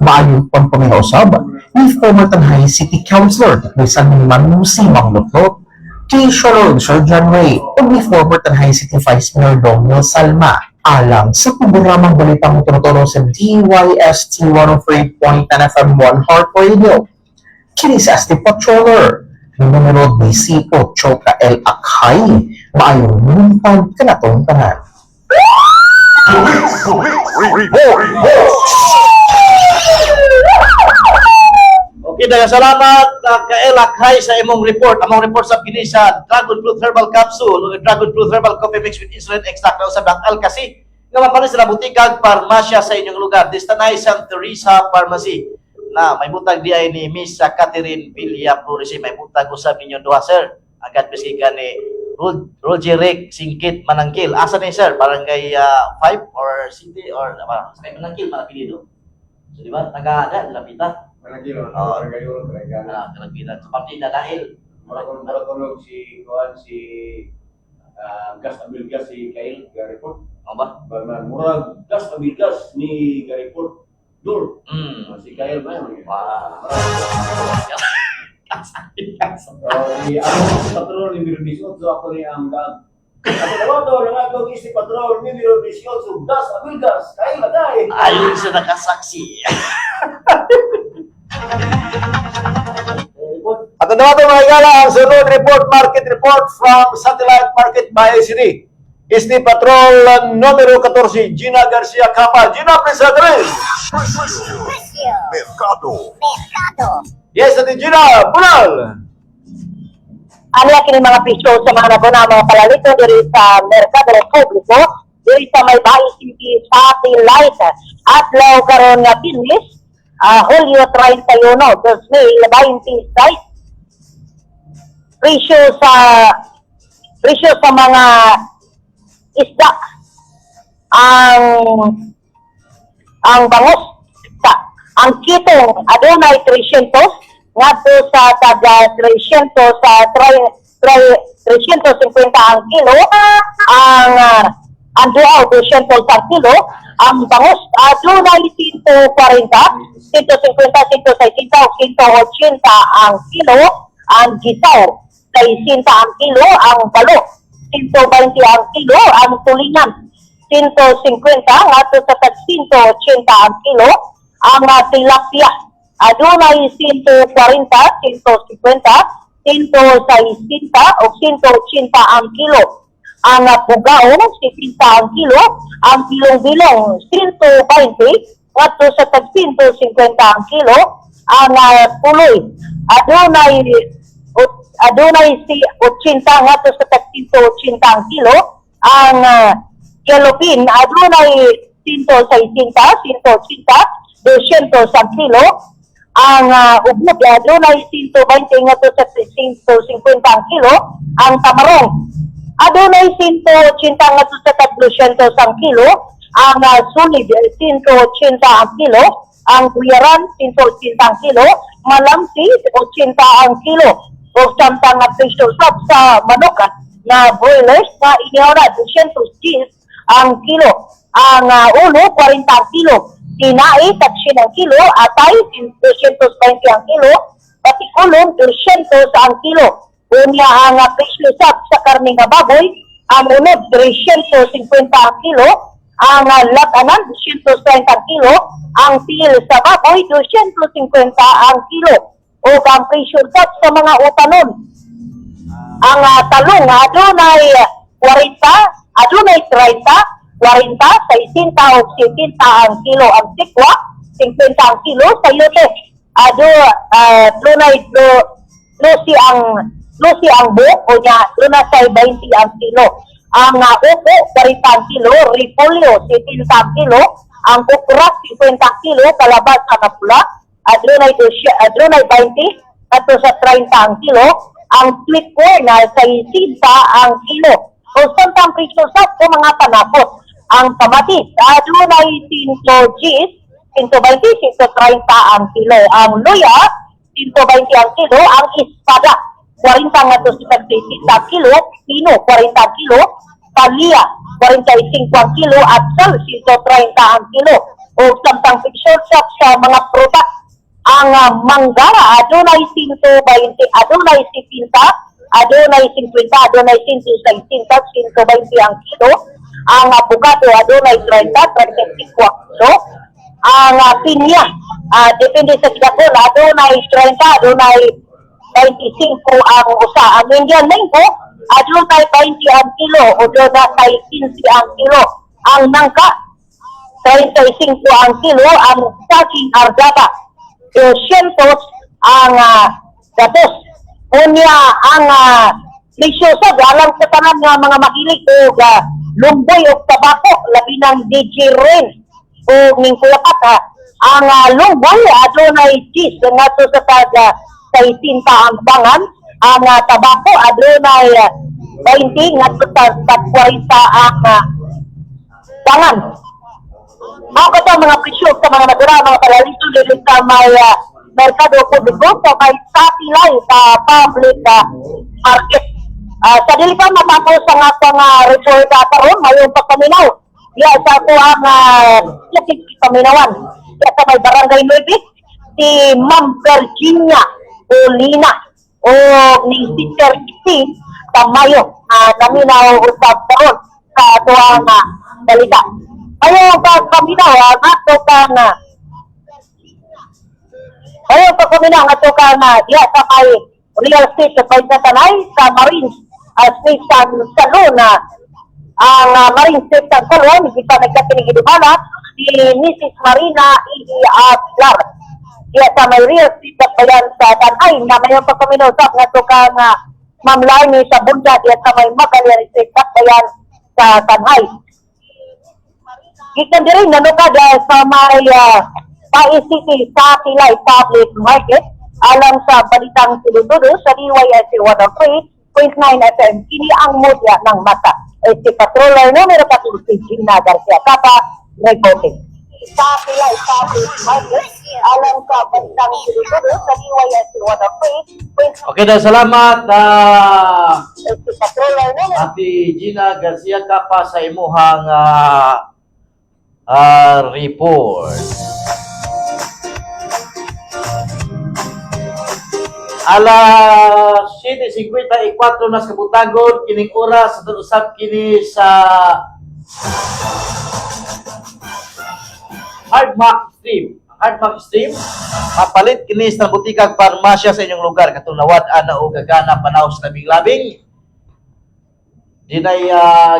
Maayong pagpaminaw usab ni former Tanay City Councilor Tikboy Manusi Manglutlot, kay Sholog Sir John Ray ug ni former Tanay City Vice Mayor Domil Salma alang sa programang Balitang Tunuturo sa DYST 103.9 FM 1 Heart Radio. Kini sa ST Patroller, numero 18, Ka El Akhay, maayong buntag kanatong tanan. Report. Okay, daghang salamat Kael Akhay sa imong report. Among report sa kini sa Dragon Fruit Herbal Capsule o Dragon Fruit Herbal Coffee Mix with Insulin Extract na usab ang Alkasi nga mapalit sa butikag parmasya sa inyong lugar. Distanay Santa Teresa Pharmacy. Na may butag di ay ni Miss Catherine Villa Flores. May butag usab ninyo duha, sir. Agad biski ka ni Rogeric Singkit Manangkil. Asa ni sir? Barangay 5 or city or sa may Manangkil man apelyido. So di ba? Taga da Lapita. Managilo, Oo. barangay yun, barangay. Ah, Kalagbitan. Sa partida dahil. Marakulog si Kuan, si Gas Abilgas, si Kail Gariport. Ano ba? Ba murag Gas Abilgas ni Gariport. Dur. Si Kail ba yun? Wow. Si ako si patrol numero 18, ako ni ang gag. Ako na to, nangagog si patrol numero 18, Gas Abilgas, Kail Agay. Ayon sa nakasaksi. At ano ito mga higala, ang sunod report, market report from Satellite Market by City. Isdi Patrol numero 14, Gina Garcia Capa. Gina, please address. Mercado. Yes, Ate Gina, bunal! Ano kini mga presyo sa mga naguna mga palalito diri sa Merkado Publiko diri sa may Bae City Satellite adlaw karon nga Biyernes, Hulyo 31, 2026. Presyo sa mga isda, ang bangos sa ang kitong adunay 300 ngadto sa taga 300 sa 350 ang kilo, ang duaw 200 ang kilo, ang bangos adunay 140, 150, 160 o 180 ang kilo, ang gisaw 60 ang kilo, ang balo 120 ang kilo, ang tulingan 150 ngadto sa tag 180 ang kilo, ang tilapia adunay 140, 150, 160 o 180 ang kilo. Ang pugao 70 ang kilo, ang bilong-bilong 120 ngadto sa tag 150 ang kilo, ang puloy adunay si 80 ngadto sa tag 180 ang kilo, ang yellow pin adunay 160, 180, 200 ang kilo, ang ublog adunay 120 ngadto sa 150 ang kilo, ang tamarong adunay 180 ngadto sa 300 ang kilo, ang sulid 180 ang kilo, Ang kuyaran, 180 ang kilo, malamti, 80 ang kilo. O samtang nga presyo sab sa manok na broilers na inihaw na 210 ang kilo. Ang ulo, 40 ang kilo. Tinai, 30 ang kilo. Atay, 220 ang kilo. Patikulong, 200 ang kilo. Unya ang presyo sab sa karne nga baboy, ang unod, 350 ang kilo. Ang latanan, 230 ang kilo. Ang tiil sa baboy, 250 ang kilo. O ang presyo sab sa mga utanon, ang talong adunay 40, adunay 30, 40, 60 o 70 ang kilo. Ang sikwa, 50 ang kilo. Sayote, adunay lusi ang buhok o niya, dunay 20 ang kilo. Ang upo, 40 ang kilo. Repolyo, 70 ang kilo. Ang okra, 50 ang kilo. Kalabasa na pula, adunay 20, ato sa 30 ang kilo. Ang sweet corn na 60 ang kilo. O samtang presyo sa po mga panakot. Ang kamatis, adunay 110, 120, 130 ang kilo. Ang luya, 120 ang kilo. Ang espada, 40 nga to sa 60 kilo. Pino, 40 kilo. Talia, 45 ang kilo. At sal, 130 ang kilo. O samtang presyo sa mga prutas, ang manggara adunay 120, adunay 70, adunay 50, adunay 160, 120 ang kilo. Ang avocado adunay 30, 35 ang kilo. Ang pinya, depende sa kidakol, adunay 30, adunay 25 ang usa. Ang Indian mango, adunay 20 ang kilo o adunay 15 ang kilo. Ang nangka, 35 ang kilo. Ang saging argaba, 200 ang gatos. Unya ang presyo sa alang sa tanan nga mga mahilig og lumboy og tabako, labi ng DJ Rain o ning kulapat ha. Ang lunggoy adunay cheese ngadto sa tag 60 ang bangan. Ang tabako adunay 20 ngadto sa tag 40 ang bangan. Mao kato mga presyo sa mga natural, mga palalito dili sa may merkado publiko sa may satilay sa public market. Sa dili pa matapos ang atong report karon, mayong pagpaminaw. Diya sa ako ang paminawan. Diya sa may Barangay 9, si Ma'am Virginia Olina o ni Sister C Tamayo naminaw usab karon sa atoang balita. Ayaw pagpaminaw, ato kang ayaw pagpaminaw ato kang diya sa may real estate sa Paisa Tanay sa Marines Station Salon na ang Marine Station Salon kita nagkatinigidumala si Mrs. Marina E. Ablar. Diya sa may real estate at bayan sa Tanay na mayon pagpaminaw sa ato kang Ma'am Larnie sa Bunda diya sa may Magallanes Estate at bayan sa Tanay. Gikan diri nanukad sa may Tae City sa Pilay Public Market alang sa Balitang Tinutudo sa DYSC 103.9 FM. Kini ang mudya ng mata. Si Patroller numero 14, Gina Garcia Capa, reporting. Sa Pilay Public Market alang sa Balitang Tinutudo sa DYSC 103.9 Okay daw, salamat Si Patroller numero Ate Gina Garcia Capa sa imuhang report. Alas 7:54 nas kabutagon kining oras sa usab kini sa Hardmack Stream. Ang Hardmack Stream mapalit kini sa butikag parmasya sa inyong lugar katong nawad-an na og gagana panaw sa labing-labing. Dinay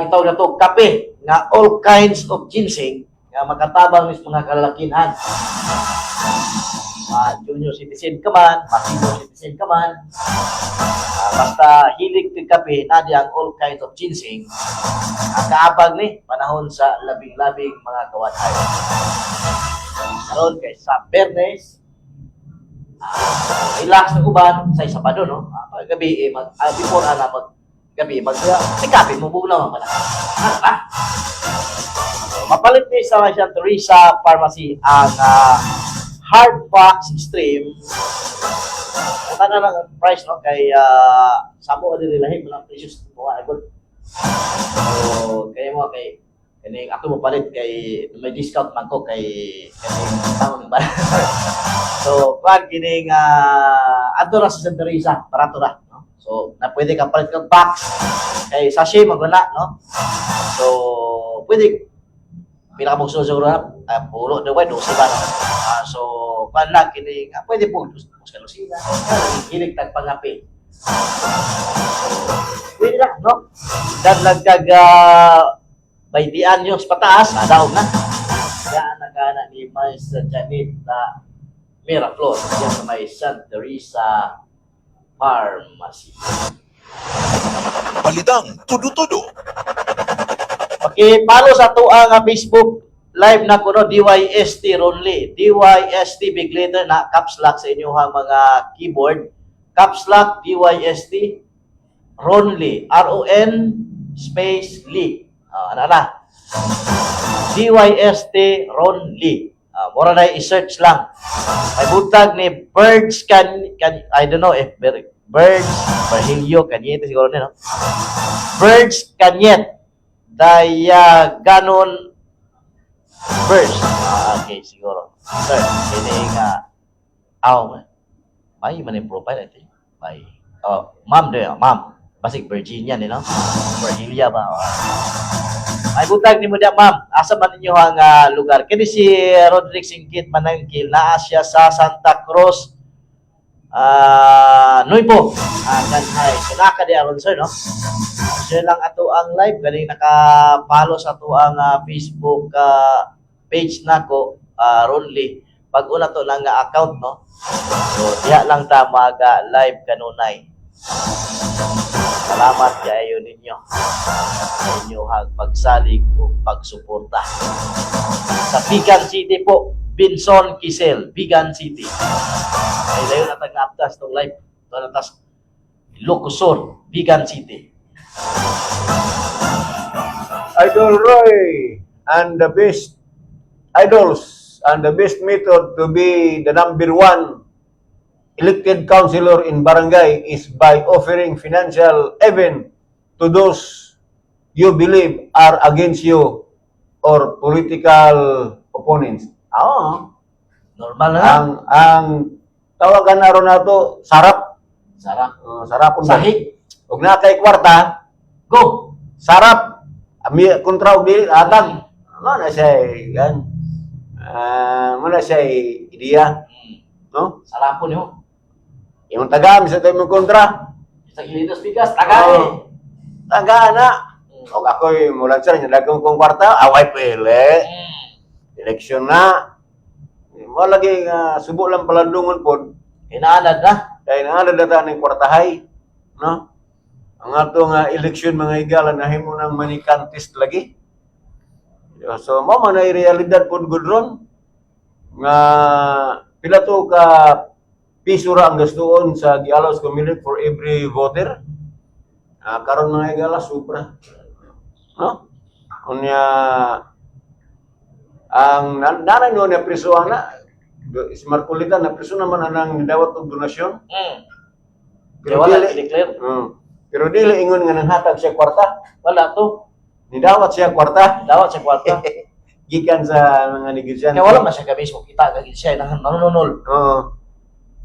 gitawag na to kape nga all kinds of ginseng nga makatabang ni sa mga kalalakihan. Ma junior citizen ka man, ma senior citizen ka man, basta hilig kag kape, nadi ang all kinds of ginseng. Ang kaabag ni panahon sa labing-labing mga kawanhay. Karon kay sa Bernes, relax ng uban sa isa pa doon, no? Pag gabi, eh, before ana mag gabi, mag kape mo buo naman pala. Ah, ah. So, mapalit ni sa Santa Teresa Pharmacy ang Hard Box Extreme. Ang na lang ang price, no, kay samo diri lahi man ang presyo sa mga agod. So kaya mo kay kaning ako mo palit kay may discount man ko kay kaning taon ba. So kuan kining adto ra sa Santa Teresa, barato ra, no? So na pwede ka palit kag box kay sachet man guna, no? So pwede pila ka mo siguro na pulo na way 12 ba, no? So kuan lang kining pwede po dus kalusina. Hilig tag pangape. Pwede lang, no? Dan kag 20 anyos pataas, adaog na. Yan nagana ni Maestra Janet na Miraflor diyan sa may Santa Teresa Pharmacy. Balitang tudo-tudo. Paki-follow sa ato ang Facebook live na kuno DYST Ronly. DYST big letter na caps lock sa inyong mga keyboard. Caps lock DYST Ronly. R O N space Lee. Ana na. DYST Ronly. Mura na i-search lang. May buntag ni Birds can I don't know if Birds Virgilio Cañete siguro ni, no. Birds Cañet Dayaganon Birds. Okay, siguro. Sir, kini nga aw may man yung profile, I think. May oh, ma'am do, ma'am. Basig Virginia ni, no? Virginia ba? Oh. Ay butag ni mo diya, ma'am. Asa man ninyo ang lugar? Kini si Roderick Singkit Manangkil naa siya sa Santa Cruz Nuevo, Kanhay. So naa ka di aron, sir, no? Share lang ato ang live ganing naka-follow sa ato ang Facebook page nako, Ronly. Pag una to lang nga account, no. So diha lang ta mag live kanunay. Salamat kaayo ninyo sa inyong pagsalig ug pagsuporta. Sa Bigan City po, Binson Kisel, Bigan City. Ay layo na tag naaptas tong live. Ito na tas Ilocosur, Bigan City. Idol Roy and the best idols and the best method to be the number one elected councilor in barangay is by offering financial even to those you believe are against you or political opponents. Ah, Normal na. Ang tawagan na ron nato sarap. Sarap. Sarapon ba? Sahig. Ug na kay kwarta, Go. Sarap. Ami kontra og dili atag. Mo na siya gan. Mo na siya ideya, no? Sarapon nimo. Imong tagam sa tayo mong kontra. Sa Ilinos Bigas, tagay. Oh. Taga na. Og ako'y mulan sir, nya dagkong kong kwarta, away pili. Eleksyon na. Mo lagi nga subo lang palandungon pod Inaanad na. kay naanad na ta ning kwartahay, no? Ang ato nga eleksyon, mga higala, nahimo ng money contest lagi. So mao man ay realidad pod gud ron nga pila to ka piso ra ang gastuon sa gialaw sa Comelec for every voter. Karon, mga higala, sobra. No? Unya ang nanay no na priso ana si Marcolita na priso naman anang nidawat og donasyon. Kaya wala declare. Pero dili ingon nga nanghatag siya kwarta. Wala to. Nidawat siya kwarta Dawat sa kwarta. gikan sa mga negosyante. Kaya wala man siya kamismo kita kag siya nang nanununol. Oo.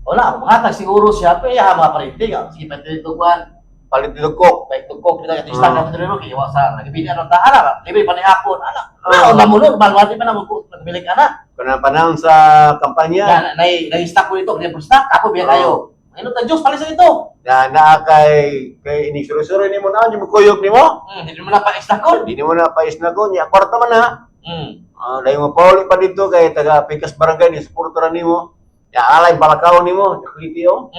Wala, mga siguro siya pero ya mga parinti nga. Sige pa dito kuan. Palit dito ko. Kay tugkok kita kay istak na dito kay wa sa nagibili ano ta ana, libre pa ni akon ana. Na na mo normal wala pa na mo nagbilik ana. Kanang panahon sa kampanya Na na na stock ko dito, kaya stock ako biya kayo. Ngayon ta Diyos palis na ito. Na naa kay kay inisuro-suro nimo na mo kuyog nimo. Hindi mo na pa stock ko. Di nimo na pais na ko nya kwarta man na. Dahil mo pauli pa dito kay taga Pikas Barangay ni suporta ra nimo. Ya alay balakaw nimo, kliti oh.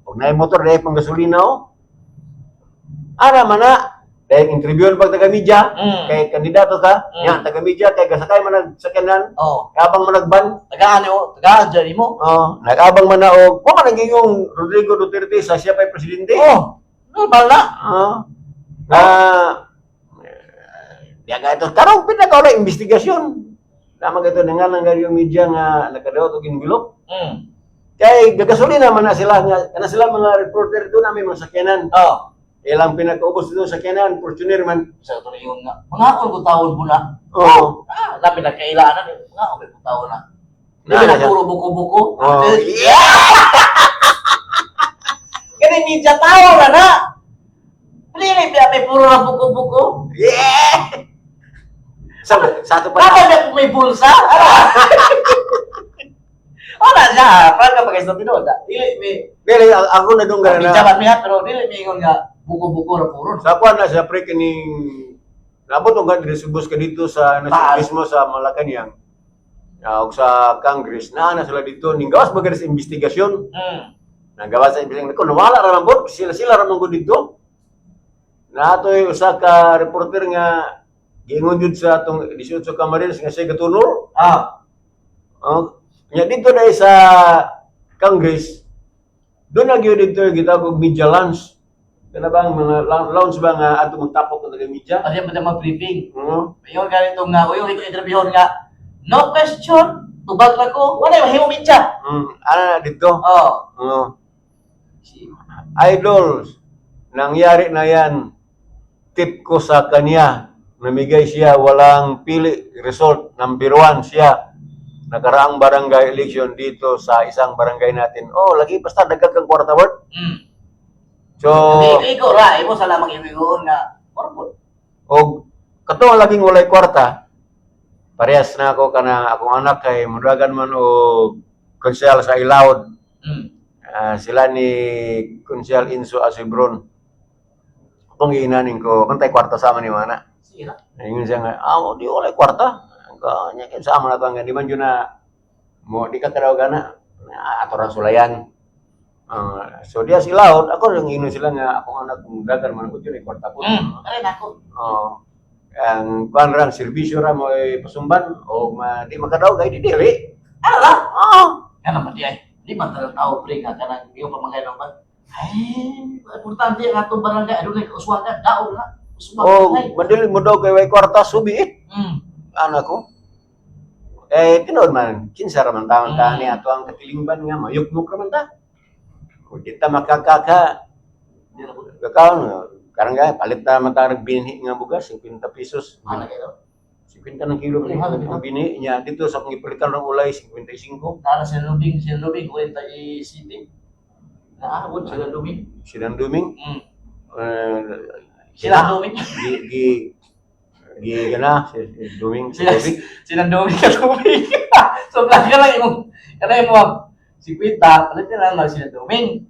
Pag naay motor dahil pang gasolina oh. Ara man na dahil interview pag taga media kay kandidato ka, nya taga media kay gasakay man nagsakyanan, Oh, kabang man nagban. tagaan mo, tagaan dyan mo. Oh, nag-abang man na og wa man ang gingong Rodrigo Duterte sa siya pa'y presidente. Oh, normal na. Oh. Na di aga ito karong pinaka wala investigasyon. Tama kato nangalang gari yung media nga nakadawat og envelope. Kay gagasolina man na sila nga kana sila mga reporter doon na may mga sakyanan. Oh. Ilang pinakaubos dito sa sakyanan, Fortuner man. Sa ito na yung nga. Mga ako ko tawon mo na. Oo. Ah, labi na kailangan. Mga ako ko tawon na. Di Na, ba na na puro buko-buko? Oo. Kani media tao na na. Dili ba may puro na buko-buko? Yeah! Sa ato pa. Baka na may bulsa? Ano? Wala siya. Parang kapag sa tinuod. Ah. Dili may Dili ako na dong media na. man miha pero dili may ingon nga buko-buko ra puro. Sa kuan na sa pre kining nabot og diri subos ka dito sa ano, sa Taas. mismo sa Malacañang. Og sa Congress na sila dito ning gawas ba sa investigasyon. Nagawa sa investigasyon ko nawala ra man gud sila sila ra man gud dito. Naatoy usa ka reporter nga giingon jud sa atong 18 Camarines nga siya gatunor. Oh, nya dito na sa Congress, doon na gyud dito gitawag og media lounge. Kana ba ang mga lounge ba nga ato mong tapok ng taga media? Ano yung mga briefing? Oo. Mayon ganito nga, uy, yung interviewon nga, no question, tubag na ko, wala yung mahimo media. Ana na dito. Oh. Oo. Idols, nangyari na yan. Tip ko sa kanya. Namigay siya, walang pili, result, number one siya. Nakaraang barangay election dito sa isang barangay natin. Oh, lagi basta dagdag kang kwarta word. So, Ikaw ikaw ra, imo sa lamang ibigoon nga, purple. og kato ang laging walay kwarta, parehas na ako kana akong anak kay mudagan man og konsehal sa Ilawod. Ah, sila ni Konsehal Inso Asibron. Akong giinanin ko, kung kwarta sama ni mana. Sige na. Ingon siya nga, ah, di walay kwarta. Kanya kay sama na to nga di man jud na mo di ka kadaw gana. Ato ra sulayan. Ah, so diya sila ako lang ingon sila nga akong anak mudagan man ko jud kwarta po. Aray nako. Oo. Ang kuan ra, ang serbisyo ra mo ay pasumban o ma, di makadaw kay di dili. Ano ra? Oo. Nga naman di ay, di man talang tao pre nga kanang iyong pamangay naman. Ay, importante ang atong barangay, adunay kauswagan, daog na. Uswagan O ay. madili mo daw kay way kwarta subi eh. Ana ko. Eh tinuod man kinsa ra man taon ta ni ato ang katilingban nga mayukmok ra man ta. Kung di ta makakaka Di na ko. kakaon karang ga palit na man ta binhi nga bugas 50 pesos. Ano kayo? 50 ng kilo pre. Mahal, di ba? Ang binhi niya dito sa akong gipalitan ng ulay 55. Tara sa lubing, 40 city. Naabot sila lubing. Silang duming. Eh, Sila duming. Gi gi gi gana si duming si Sila tubig. silang duming ka tubig. So plan ka lang imong kana imo si Quita, palit na lang sila duming.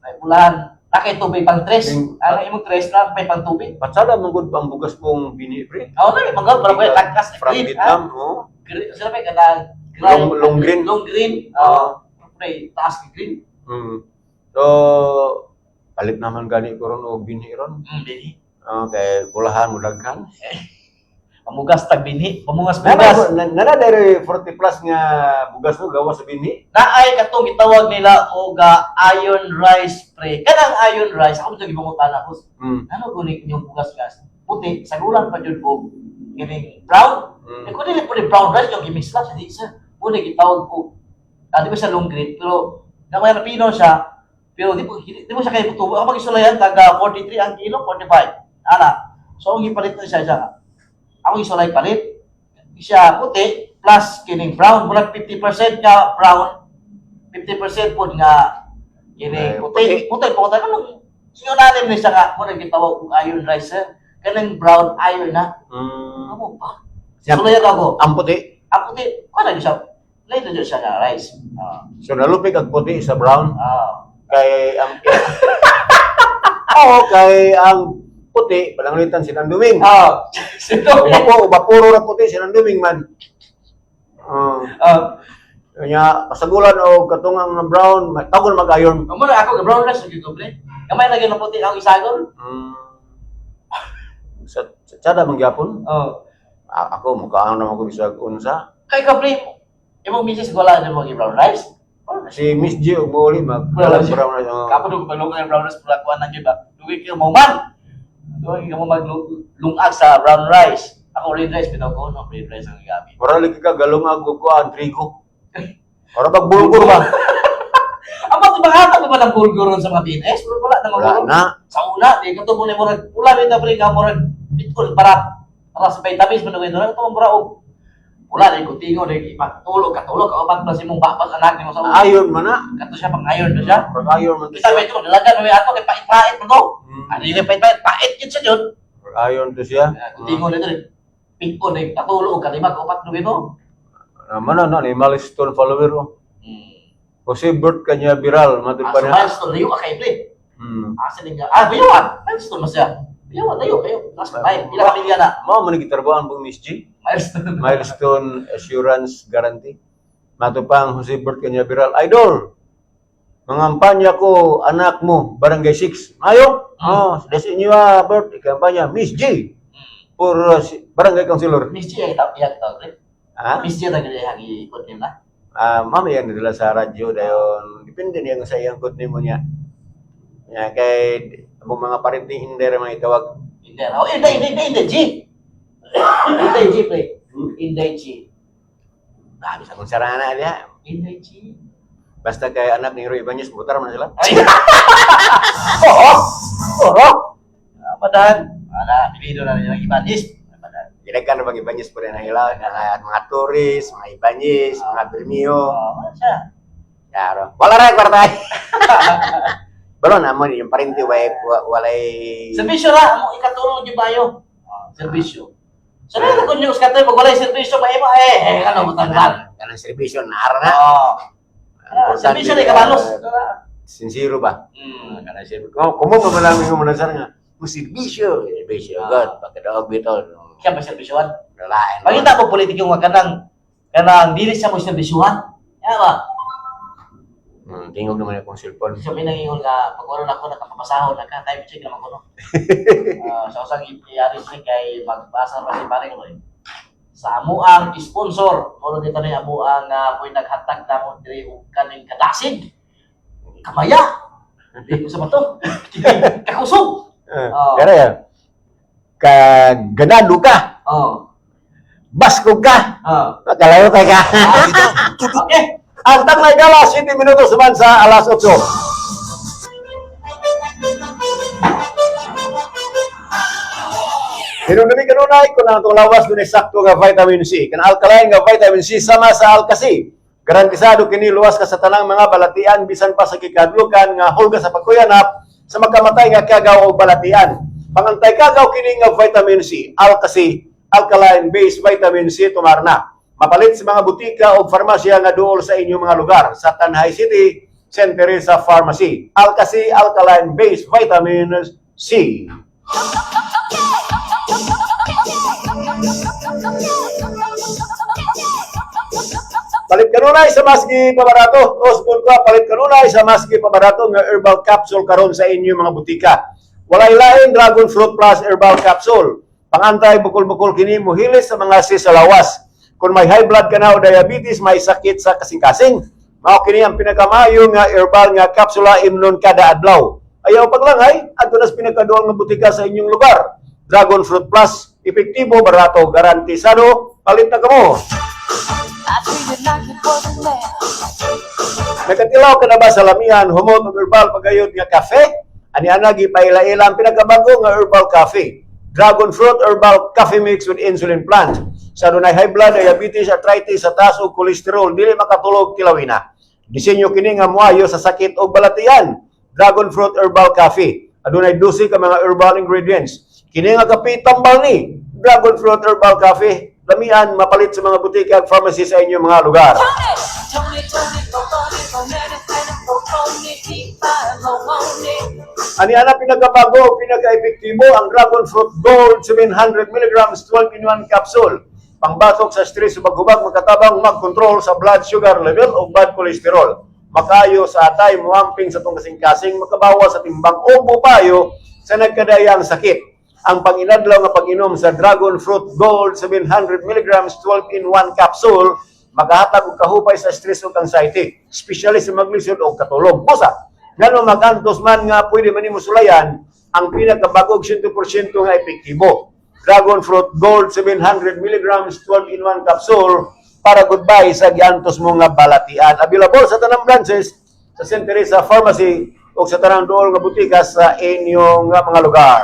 May pulahan. Nakay tubig pang tres. Ang imong tres na may pang tubig. Patsada man gud ang bugas pong bini pre. Ako na mga para ko tagkas From green, Vietnam, ah. oh. Green, sila may kanang Long green. Long green. Oh, pre, taas ka green. So palit naman gani ko ron og binhi ron. Dili. Okay, bulahan mo daghan. Pamugas tag binhi, pamugas bugas. Nana nana dere 40 plus nga bugas no gawa sa binhi. Naay katong gitawag nila og iron rice pre. Kanang iron rice, ako jud gipangutan ako. Ano guni inyong bugas gas? Puti, sagulan pa jud og kining brown. Eh kun dili pud brown rice yung gimix lang siya di siya. Muna gitawag og di ba siya long green pero gamay ra pino siya. Pero di mo siya kay tubo. Ako magisulayan taga 43 ang kilo, 45. Ana. So ang gipalit na siya siya. Ako isulay palit. Siya puti plus kining brown, murag 50% nga brown, 50% pod nga kining Ay, puti. Puti po tayo nung ingon ni siya nga murag gitawag og iron rice eh. Kanang brown iron na. Amo pa. Siya- Sulayan ako. Ang puti. Ang puti, kuha na siya. Later jud siya nga rice. So nalupig ang puti sa brown kay ang Oo, kay ang puti palanglitan silang duming. Sino? Ubapo, ubapuro ra puti silang duming man. Nya kasagulan o katong ang brown, tawgon mag-iron. Amo na ako brown rice gyud ko pre. Gamay na gyud ang puti ang isagol. Sa tsada man gyapon. Oh. Ako mukhaan naman ko bisag unsa. Kay ka pre, imong misis wala na mo brown rice. Si Miss G og mouli mag Wala siya. brown rice. Oh. Kapo dug paglungag ang brown rice pula kuan na gyud ba. Dugi kayo mo man. Dugi ka mo maglungag sa brown rice. Ako red rice bitaw ko no, red rice ang gigamit. Mura lagi ka galungag og kuan trigo. Ora bag bulgur ba? Ang mga ibang pa ba ng bulgur ron sa mga BNS? Pero wala na Wala maguro. na. Sa una, di ka to muna murag pula bitaw pre ka murag bitol para para sa vitamins man ito ito mura og wala di kutingo di ipatulog katulog ka upat pa si mong bapas anak nimo sa una. Ayon man na. Kato siya pang iron to siya. Pag ayon man to Kita siya. medyo dalagan may ato kay pait-pait man to. Ano yung pait-pait? Pait yun siya yun. Pag ayon to siya. Kutingo nito rin. Piko na katulog ka lima ka upat no ito. Naman na na ni milestone follower oh. Jose Bert kanya viral matud Ah, pa so niya. milestone layo ka kay pre. Asa din nga. Ah, biyawan. Milestone mas siya. Biyawan layo kayo. Nasa bay. Pila ka milya na. Mao man ni gitrabahoan pong Miss G. Milestone. Milestone Assurance Guarantee. Matupang Jose Bert Canyaviral. Idol! Mangampanya ko, anak mo, Barangay 6. Ayo! Oh, des inyo ah, Bert, ikampanya. Miss G! For Barangay Councilor. Miss G ay tawag iyang tawag pre. Ha? Miss G tayo iyang ikot niya na. Ah, mama yan nila sa radyo dayon. Depende niya sa iyang good name mo niya. Ya, kay among mga parenting hindi rin mga itawag. Hindi. Oh, hindi, hindi, hindi, hindi, G. Hindi, G, pre. Hindi, G. Grabe sa kung sarana niya. Hindi, G. Basta kay anak ni Roy Ibanez, butar man sila. Ay! Oo! Oo! Madahan. Ana, pilido na rin ang Ibanez. Madahan. Ginagan na bang Ibanez po rin ang ilaw, mga, mga tourist, mga Ibanez, mga Bermeo. Oo, ano siya? Claro. Wala ra kwarta. Balon amo ni yung parinti way walay Serbisyo ra, amo ikatulong gyud bayo. Serbisyo. So, na good news ka tayo, pag walay serbisyo, mahimo, eh, eh, ano, butang-butang. Kanang serbisyo na ara na. Oo. Importante, Serbisyo na ikabalos. Sincero ba? Kanang serbisyo. Kumo pa man lang mo nasar nga. Mo serbisyo, serbisyo god pagkadaog bitaw. Siya ba serbisyohan? Lain. Pakita mo politiko nga kanang kanang dili siya mo serbisyohan. Ya ba? Tingog naman akong cellphone. Siya may nangingon nga pag wala na ako nakapapasahon na ka time check naman ko no. Ah, sa usang iyari siya kay magbasa pa si paring Roy. Sa amuang sponsor, mo dito ni amuang mo'y naghatag namo diri og kaning kadasig. Kamaya. Di ko sa bato. Kakusog. Eh, Pero yan. Ka ganado ka, Oh. baskog ka, Oh. makalayo ka ka. Balitang tudo Okay. Ang Tanglay Gala, 7 minutos naman sa alas 8. Hinunumi kanunay kung ang atong lawas dunay sakto nga vitamin C. Kan alkaline nga vitamin C sama sa Alka-C. Garantisado kini luwas ka sa tanang mga balatian bisan pa sa gikadlukan nga hulga sa pagkuyanap sa makamatay nga kagaw o balatian. Pangantay kagaw kini nga vitamin C, Alka-C, alkaline based vitamin C tumarna. Mapalit sa mga butika o farmasya nga duol sa inyong mga lugar sa Tanay City, St. Teresa Pharmacy. Alka-C, alkaline based vitamin C. Palit kanunay sa maski pabarato. Osbon ko, palit kanunay sa maski pabarato nga herbal capsule karon sa inyong mga butika. Walay lain Dragon Fruit Plus herbal capsule. Pangantay bukol-bukol kini muhilis sa mga sis sa lawas. Kung may high blood ka na o diabetes, may sakit sa kasing-kasing. Mao kini ang pinakamayo nga herbal nga kapsula imnon kada adlaw. Ayaw paglangay, adto nas pinakaduol nga butika sa inyong lugar. Dragon Fruit Plus, epektibo, barato, garantisado. Palit na kamo. I treated like it wasn't there. Nakatilaw ka na ba sa lamihan, humot og herbal pagayod nga kafe? Ani ana gipaila-ila ang pinakabago nga herbal coffee. Dragon fruit herbal coffee mix with insulin plant. Sa dunay high blood, diabetes, arthritis, sa taas ug kolesterol, dili makatulog tilawina. Disenyo kini nga moayo sa sakit og balatian. Dragon fruit herbal coffee. Adunay 12 ka mga herbal ingredients. Kini nga kape tambal ni Dragon fruit herbal coffee. Lamian mapalit sa mga butika ug pharmacy sa inyong mga lugar. Tony, Tony, Tony, Tony, Tony, Tony, Ani ana pinakabago o pinaka-epektibo ang Dragon Fruit Gold 700 mg 12 in 1 capsule. Pangbatok sa stress ug paghubag makatabang mag-control sa blood sugar level o bad cholesterol. Makayo sa atay, muamping sa tong kasing-kasing, makabawa sa timbang o bupayo sa nagkadayang sakit. Ang panginadlaw nga pag-inom sa Dragon Fruit Gold 700 mg 12 in 1 capsule makahatag og kahupay sa stress ug anxiety, especially sa maglisod og katulog. Busa, ngano magantos man nga pwede man nimo sulayan ang pinakabagog 100% nga epektibo. Dragon Fruit Gold 700 milligrams 12 in 1 capsule para goodbye sa giantos mo nga balatian. Available sa tanang branches sa St. Teresa Pharmacy o sa tanang duol nga butika sa inyong nga mga lugar.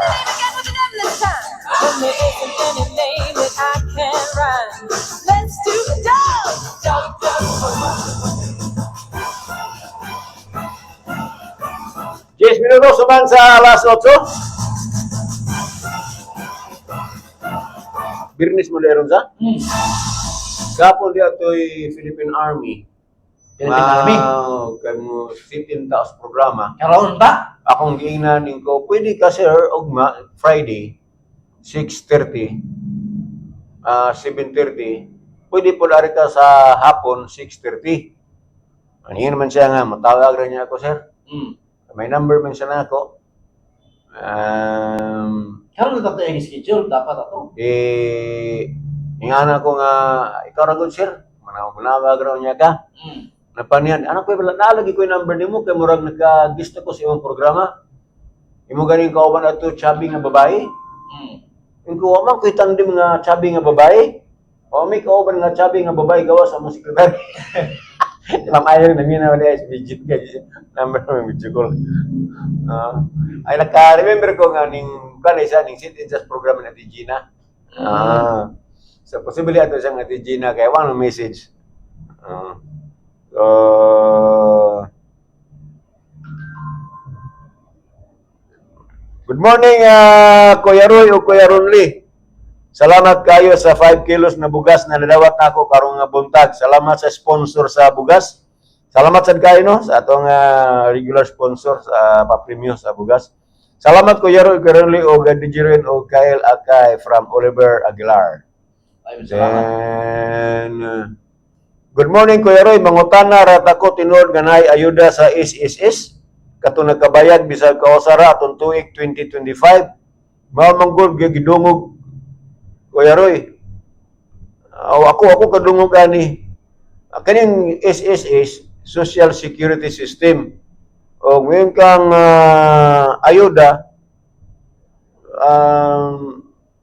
When there isn't any name that I can rhyme. Let's do dog, dog, dog. 10 minutos man sa alas 8. Birnis mo meron sa? Hmm. Gapon di atoy Philippine Army. Philippine Army. Kay mo 15 taos programa. Karon ba? Akong giingnan ning ko, pwede ka, sir, ugma Friday 6:30, 7:30. Pwede po dari ka sa hapon 6:30. Ano naman siya nga, matawag rin niya ako, sir. May number man siya na ako. Karon na tayo ang schedule dapat ato. Eh, ingana ko nga, ikaw ra gud, sir. Manawag raw niya ka. Napanian, anak ko, wala naalagi ko yung number nimo kay murag nagka-guest ko sa imong programa. Imo ganing kauban ato chubby nga babae. Yung ko man ko tandem nga chubby nga babae. O may kauban nga chubby nga babae gawas sa among secretary. Ma'am ayaw na mina wala is digit ka number mo video call. Ah, ay naka-remember ko nga ning kanay siya ning sit in sa program ni Ate Gina. Ah. So possibly ato siyang Ate Gina kay wala message. Ah. So good morning, Kuya Roy o Kuya Ronly. Salamat kayo sa 5 kilos na bugas na nadawat nako karong nga buntag. Salamat sa sponsor sa bugas. Salamat sad kayo no sa atong regular sponsor sa papremyo sa bugas. Salamat, Kuya Roy, Kuya Ronly o DJ Ren o Kyle Akay from Oliver Aguilar. Ay, salamat. Then, good morning, Kuya Roy, mangutana ra ta ko, tinuod nga naay ayuda sa SSS kato nagkabayad bisag kausara atong tuig 2025? Mao man gud gidungog, Kuya Roy. Aw, ako kadungog ani. Ah, kaning SSS, Social Security System. O ngayon kang ayuda,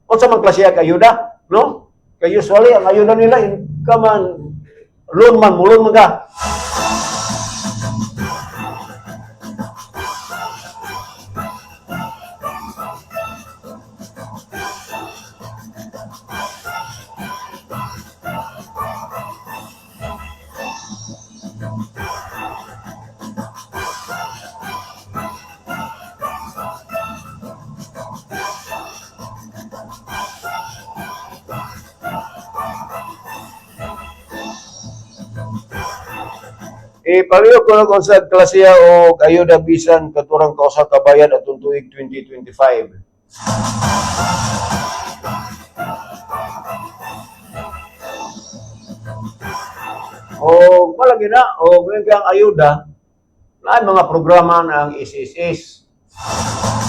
unsa man klase ang ayuda, no? Kay usually ang ayuda nila ka man loan man, mulon man ka. Eh, pareho ko na kung sa klasiya o ayuda bisan katurang kausa kabayad atong tuig 2025. O malagi na, o ngayon kang ayuda, na mga programa ng SSS,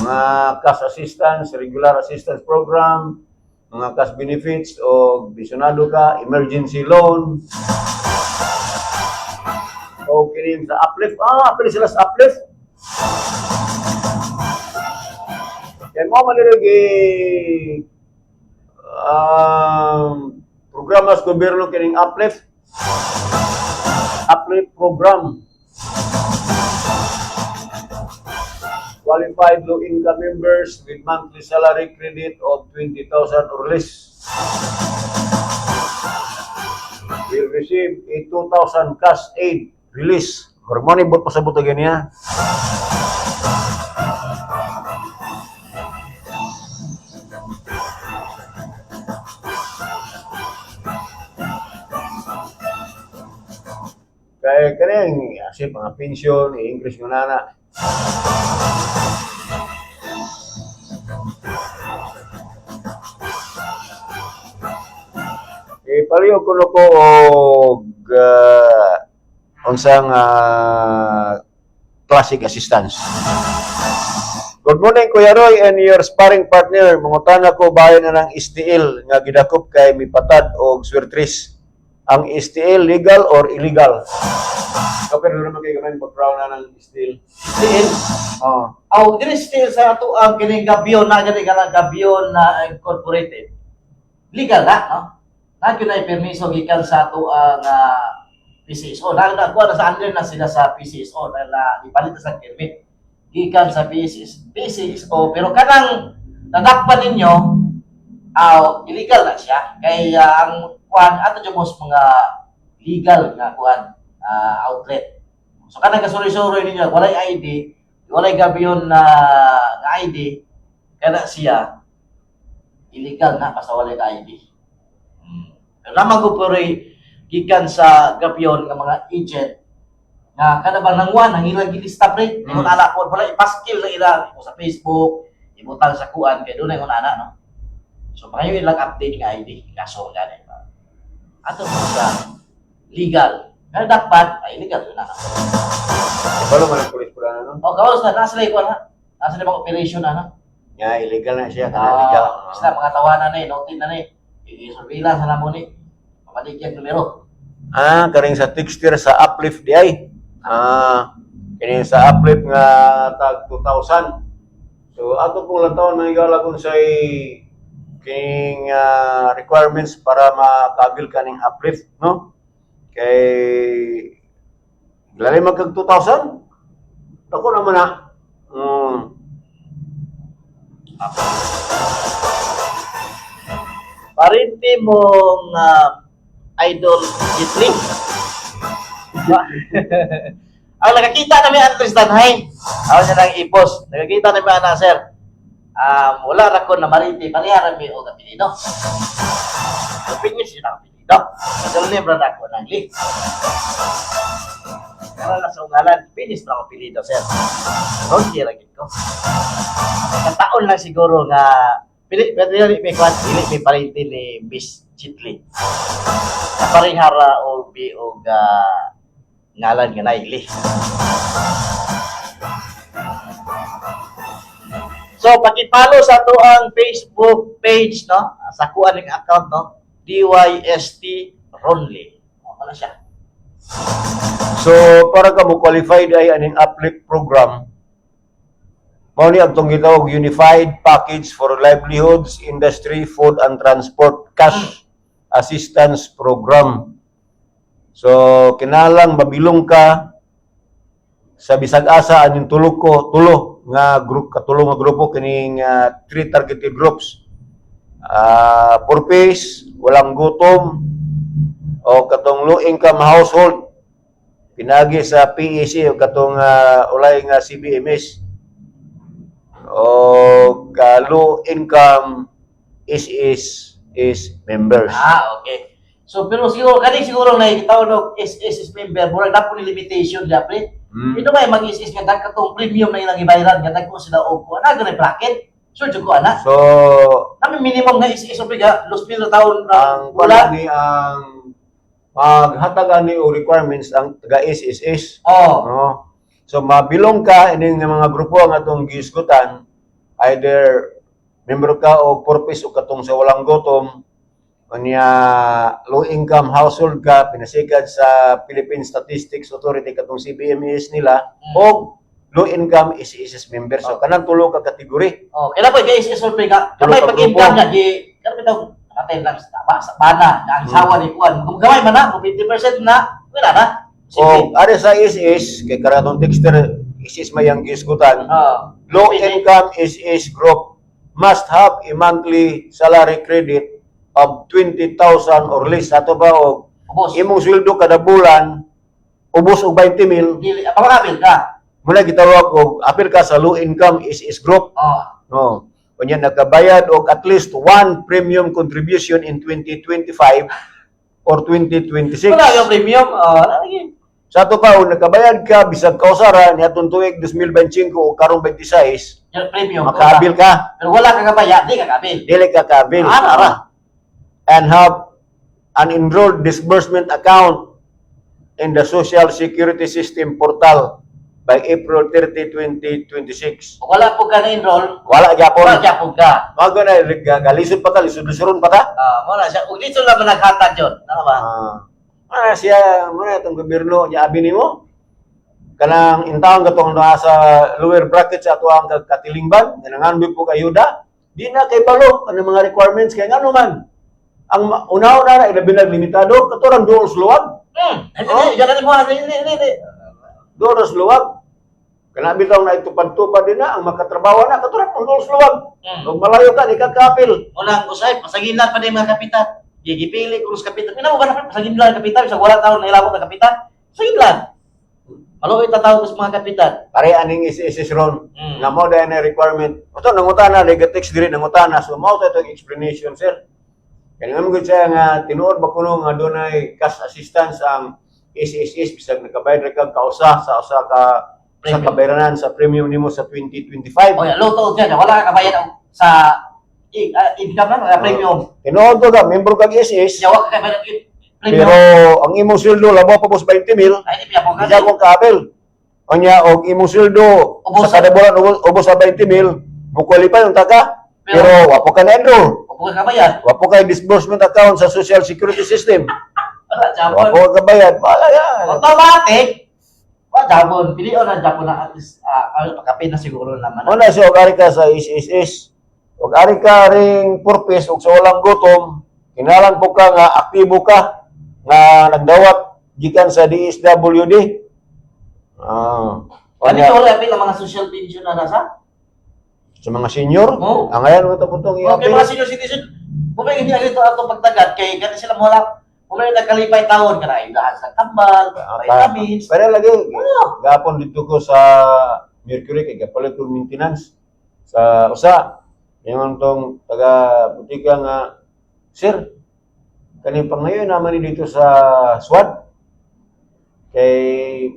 mga cash assistance, regular assistance program, mga cash benefits o bisyonado ka, emergency loan, o kining sa uplift. Ah, apil sila sa uplift. Kaya mo man nila programa sa gobyerno kining uplift. Uplift program. Qualified low income members with monthly salary credit of 20,000 or less will receive a 2,000 cash aid release. Murag mo ni bot pasabot again niya. Kaya kanang kasi mga pension, i-increase mo na na. Eh, pareho ko no ko og unsang classic assistance. Good morning, Kuya Roy and your sparring partner. Mangutana ko bahin na ng STL nga gidakop kay mipatad og swertres. Ang STL, legal or illegal? Kapag naman kay gamay background na ng STL. Still, Oh. aw dili still sa ato ang kining Gabion na gani kanang Gabion na incorporated. Legal na, no? Na gyud ay permiso gikan sa ato ang PCSO. Na na kuha na sa under na sila sa PCSO na, na ipalit na sa permit gikan sa PCSO, pero kanang nadakpan ninyo, aw illegal na siya kay ang kuan ato jud mos mga legal nga kuan outlet. So kanang kasuri-suri ninyo walay ID, walay gabion na nga ID, kana siya illegal na basta walay ka ID. Pero naman ko pero gikan sa gabion nga mga agent nga kada bang nanguan ang ilang gilista, pre. Ingon ana ko wala ipaskil na ila mo sa Facebook, ibutang sa kuan kay dunay ingon ana, no. So pangayo ilang update nga ID kaso gani ba. Ato mo sa legal. Pero dapat ay legal yun na. Kabalo man ang pulis pula na, no? O kawas na nasa lay kuan ha. Nasa lay mga operation na, no. Nga illegal na siya, kana legal. Ah, sila mga tawanan na eh, noted na ni. I-surveillance na mo ni. Pamaligyan numero. Ah, karing sa texture sa Uplift di ay. Ah, kini sa Uplift nga tag 2,000. So ato pong lantawon, mga higala, kung say kining requirements para makabil ka ning Uplift, no? Kay lalim magkag 2,000. Dako naman na. Parinti mong idol Gitli. Ang nakakita na may Andres Tanhay. Ako siya nang ipos. Nakakita na may ana, sir. Wala ra ko na marinti. Pareha ra mi og apelyido. Opinion siya ng apelyido. Middle name ra na ako ng Lee. Para na sa ungalan, finish na ako apelyido, sir. Okay ra gid ko. Kataon lang siguro nga pili pero dili may kwan, dili may parente ni Miss Chitli. Kaparehara og bi og ngalan nga Naili. So paki-follow sa ato ang Facebook page, no, sa kuan ning account, no, DYST Ronley. O wala siya. So para ka mo qualified ay aning Uplift program, mao ni ang gitawag Unified Package for Livelihoods, Industry, Food and Transport Cash Assistance Program. So kinahanglan mabilong ka sa bisag asa aning tulo ko tulo nga group, katulo nga grupo kining three targeted groups. Ah, purpose, walang gutom o katong low income household pinagi sa PEC o katong ulay nga CBMS o ka low income is members. Ah, okay. So pero siguro kani siguro na gitawag og SSS member, murag na po ni limitation dia, pre. Ito ba mag-SS nga dagko tong premium na ilang ibayaran nga dagko sila og kuan na ganay bracket. Sure jud ko ana. So Nami minimum nga SS obliga los mil na taon na ang wala. wala ni ang maghatag ani og requirements ang taga SSS. Oh. No? So mabilong ka ining mga grupo ang atong gihisgutan, either member ka o purpose o katong sa walang gutom, unya low income household ka pinasigad sa Philippine Statistics Authority katong CBMES nila o low income SSS member. So kanang tulo ka kategory. Oh, kaya po kay SS obliga. Tulo Kamay ka pag grupo. income niya di kaya bitaw nakatay lang sa ba sa bana na ang sawa ni kuan. Kung gamay man na, kung 50% na, wala na. O are sa SS kay karatong texter SS may ang gihisgutan. Oh. Low income SS group must have a monthly salary credit of 20,000 or less. Ato ba og Ubos. imong sweldo kada bulan ubos og 20 mil, Dili pamakabil ka. muna gitawag og apil ka sa low income SS group. Oh. No. Unya nakabayad og at least one premium contribution in 2025 or 2026. Wala yung premium. Oh, wala lagi. Sa ato pa, kung nakabayad ka bisag kausara niadtong tuig 2025 o karong 26, Yung premium. makaabil ka. Pero wala ka kabaya, di ka kabil. Dili ka kaabil. Ara, ara. And have an enrolled disbursement account in the Social Security System portal by April 30, 2026. Kung wala po ka na-enroll, Wala gyapon. wala gyapon ka. Mga na, galisod pa ta, lisod-lisoron pa ta. Ah, wala siya. Ug dito lang man naghatag yun. Ano ba? Ah. Ano siya mo na itong gobyerno niya abi nimo? Kanang intawon katong naa sa lower bracket sa ato ang katilingban, kanang po ayuda, di na kay balo kanang mga requirements kay ngano man. Ang una-una na ilabi na limitado katorang duol sa luwag. Hindi, hindi, mo, hindi, hindi, hindi. Duol sa luwag. Kana bitaw na itupad-tupad din na ang makatrabaho na katorang ang duol sa luwag. Ug malayo ka di ka kapil. Unang usay, pasaginlan pa din mga kapitan. Gigipili ko sa kapitan. Ina mo ba na pasaginlan kapitan? Sa wala taon na ilabot na kapitan. Pasaginlan. Maluoy ta tawag sa mga kapitan. Pare aning is ron. Nga mo dahil na requirement. Ito, nangutana, text diri nangutana. So, mao to itong explanation, sir. Kaya nga mo gud siya nga, tinuod ba kuno nga dunay cash assistance ang SSS, bisag nakabayad ra kag kausa sa usa ka sa Premium. kabayranan sa premium nimo sa 2025. O ya, low to dyan. Wala ka kabayan sa income na, premium. Tinuod to ka, membro kag SS, Siya, wala ka kabayan og premium. pero ang imong sweldo labaw pa pos 20 mil, Ay, hindi piya po hindi akong kaapil. Unya og imong sweldo Ubos. sa kada bulan ubos, ubos sa 20 mil, mo qualify unta ka, Pero- pero wa po ka na-enroll. Opo ka kabayan. Wa po kay disbursement account sa Social Security System. Wala, Wa Japon. po ka bayad. Wala yan. Automatic. Wala, Japon. Pilion na Japon na at least, ano, pagkape na siguro naman. Muna siya, og ari ka sa SSS. Og ari ka ring purpose, og sa walang gutom, kinalan po ka nga aktibo ka, nga nagdawat gikan sa DSWD. Ah. Ano Unya, ito wala apil ang mga social pension na nasa? sa mga senior, Oo. ang ngayon mo ito putong Okay, mga senior citizen, bumay hindi agad ito atong pagtagad kay gani sila mo lang bumay nagkalipay taon kana ayudahan sa tambal, vitamins. Pero lagi, Oo. gapon dito ko sa Mercury, kay gapalit ko maintenance sa usa. Ingon tong taga butika nga, "Sir, kaning pangayon naman ni dito sa SWAD. Kay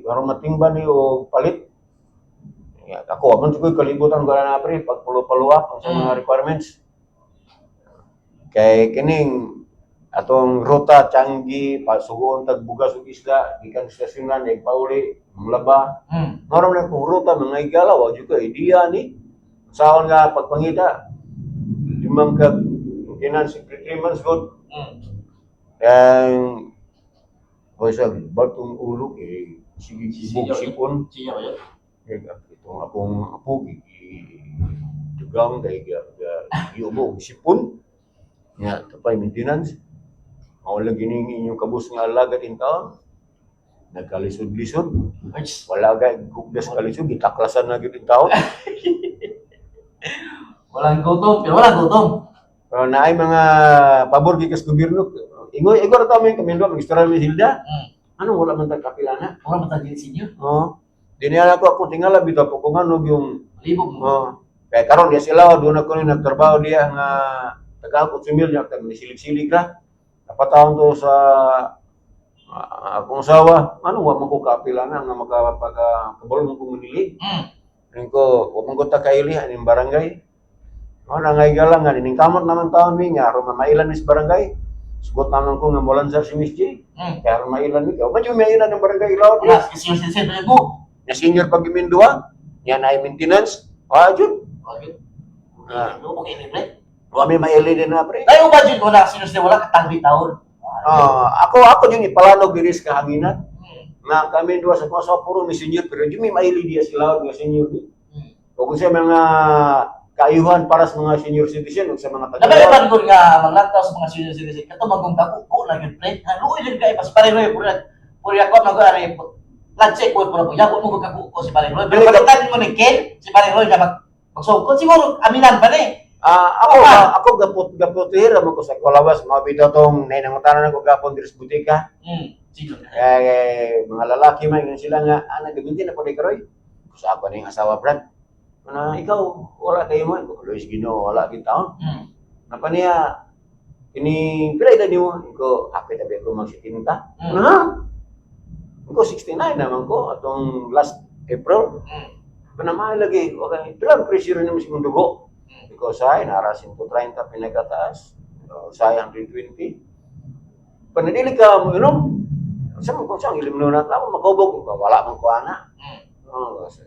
aron matingban ni og palit." Ya, ako wa man ko'y kalibutan ko na pre pagpulo-paluwa ang sa mga requirements. Kay kining atong ruta Changi pasugon tag bugas ug isda gikan sa stasyonan ug pauli mulaba. Marom na kung ruta mga igala wa jud ka idea ni saon nga pagpangita limang ka maintenance every 3 months good. And hoy sa batong ulo kay sige sibog sipon. Siya ba yun? Kay itong akong apo dugang kay giubo sipon nga tapay maintenance mao lagi ning inyong kabus nga alagad in taon nagkalisod-lisod, wala ga gugdas kalisod, gitaklasan na gyud in taon. Walang gutom, pero walang gutom. Pero naay mga pabor gikas gobyerno, ingoy igor ta may kami duha mag-istorya mi Hilda. Ano wala man tag kapilana? Wala man tag senior. Oo. Di niya ako akong tingala bitaw po kung ano yung Libog mo. Oh. Kaya karon diya sila doon ako ni nagtrabaho diya nga taga 8 mil niya tag silig-silig ra. Napatawon to sa akong asawa, ano wa man ko kaapilana nga makapag kabalo man ko manili. Ning ko wa man ko ta kaili aning barangay. Mao na ngay galang nga ning kamot naman taon mi nga aron mailan mis barangay. Sugot naman ko nga molansar si Miss J. Kaya aron mailan mi kay medyo mailan ang barangay ilaw. Wala, kasi senior citizen mo. Nya senior pag gimindua, nya na maintenance. Ah, jud. Okay. Ah. Okay, libre. Wa may maili din na pre. Tayo ba jud wala senior citizen wala katangbi taon. Ah, ako ako jud ipalanog diri sa kahanginan. Nga kami duha sa kusa puro mi senior pero jud may maili diya sila nga senior. O kung sa mga kaayuhan para sa mga senior citizen ug sa mga Nabali taga. man gud nga maglantaw sa mga senior citizen kato magong kakuko na gyud pre. Ang luoy jud kay pas pare Roy pura pura ako mag ari lanse ko pura po yago mo kakuko si pare Roy. Pero palitan mo ni Ken si pare Roy nga mag magsugod siguro aminan pa ni. Ah, ako Ako ba, ako gapot gapotihira man ko sa kolawas mga bitaw tong nainangutanan ako gapon diri sa butika. Senior. Eh, mga lalaki man yun sila nga ana gamitin na po ni Karoy. Sa ako ning asawa Brad. Ana ikaw wala kayo mo. Luis Ginoo wala gid taon. Napa niya kini pila edad nimo? Ko happy tabi ako mag 70. Na. Ko 69 naman ko atong last April. Panamay lagi okay. Pila ang pressure nimo sa imong dugo? Ko say nara 130 pinakataas. Say 120. Panadili ka mo inom. Sa mo kung saan ilim na ako makahubog, wala man ko ana. Oh, kasi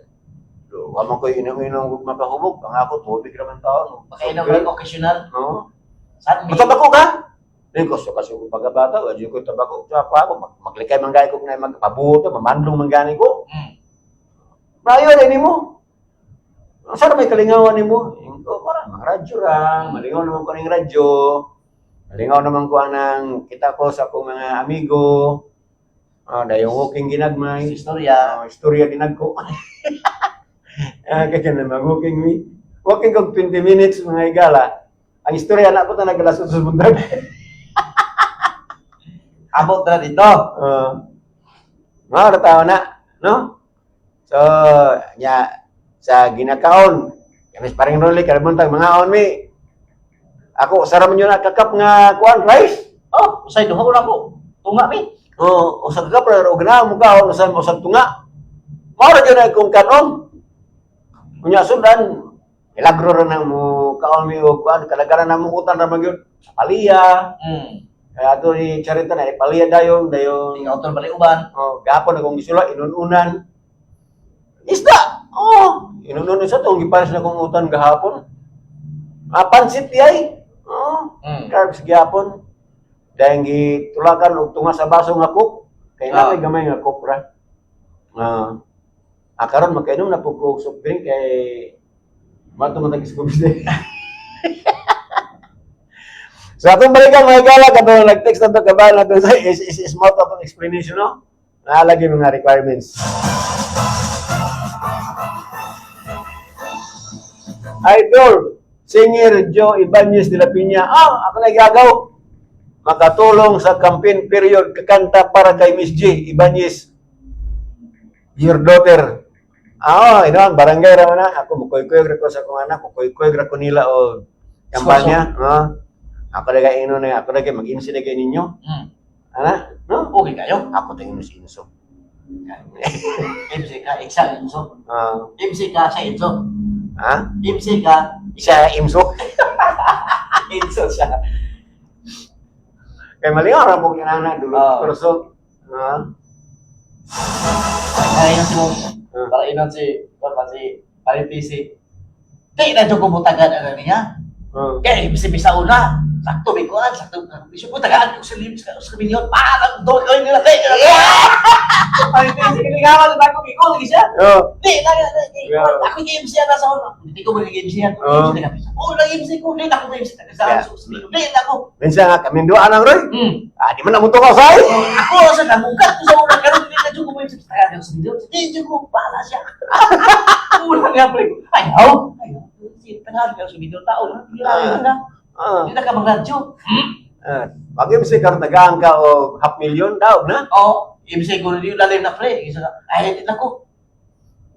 do, wa man ko inom-inom ug makahubog, pangako tubig ra man taon. Makainom lang occasional. No. San mi? Mataba ko ka? Then ko so kasi ko pagkabata, wa jud ko tabako, pa ako maglikay man gani ko na magpabuto, mamandong man gani ko. Maayo rin nimo. Ang sarap may kalingawan nimo. Oh, para mga radyo ra, malingaw naman ko ning radyo. Malingaw naman ko anang kita ko sa akong mga amigo. Ah, dayong walking ginagmay. Istorya. Ah, istorya ginagko. Ah, kaya na mag-walking mi. Walking kog 20 minutes, mga higala. Ang istorya na ako ta nagalas sa buntag. Abot na dito. Mga tao na, no? So, nya sa ginakaon, kami paring roli kada buntag mga on mi. Ako usa ra man yun na kakap nga kuan rice. Oh, usay duha ko na ko. Tunga mi. Oh, usa ka cup ra og ganahan mo kaon usa usag tunga. Mao ra gyud na kung kanon. Unya sundan milagro ra nang mo kaon mi og kuan kalagaran na mo utan ra man gyud sa paliya. Kaya ato ni Charita na paliya dayon dayon. Tingnan utol bali uban. Oh, gapon akong gisula inununan. Isda. Oh, inununan sa tong gipares na kong utan gahapon. Ah, pansit di ay. Oh, carbs gihapon. Dahil gitulakan og tunga sa baso nga coke. Kay na may gamay nga coke ra. Ah. Ah, karon makainom na po ko og soft drink kay mato man tag Scooby. Sa atong balikan, mga gala, katong nag-text na to, kabal na to, sa is mo to atong explanation, no? Naalagay mga requirements. Idol, singer Joe Ibanez de la Piña. Ah, ako na gagaw. Makatulong sa campaign period, kakanta para kay Miss G. Ibanez, your daughter. Ah, ino ang barangay ra man na. Ako mukoy-koy ra ko sa akong anak, mukoy-koy ra ko nila o kampanya. Ah. Ako na kay ino na, ako na kay mag-MC na kay ninyo. Ana, no? Okay kayo. Ako tingin si Inso. MC ka, isa inso. Ah, MC ka, sa inso. ha? MC ka, Siya Imso. inso siya. Kay malingaw ra mo kinana dulo. Ah. Pero so, ah, Para inon si mo, Ah. para inon si, para si, para PC. Di na jud ko mutagan ana niya. Kaya MC bisa una. Sakto may kuan, sakto. Bisyo ko tagaan ko sa limit sa sa milyon. Parang do ko nila kay. Ay, PC kilingawan na ako ikaw lagi siya. Oh. Di na Yeah. ako yung MC na sa una. Hindi ko magiging MC yan. Oh. Oh, nag MC ko, di na ako MC sa Yeah. sa milyon. Di na ako. Minsan nga kami duha nang Roy. Ah, di man na mo tukaw say. Ako sa namugat ko sa una karon di na jud ko mo MC sa tagaan sa milyon. Di jud ko bala siya. Una nga pre. Ay, how? Ay, si tagaan ka sa milyon tao. Di na. Ah. Di na ka magradyo. Ah, pag MC karon tagaan ka og half million daw na. Oo, MC ko rin yung lalim na pre. Isa ka, ay, hindi na ko.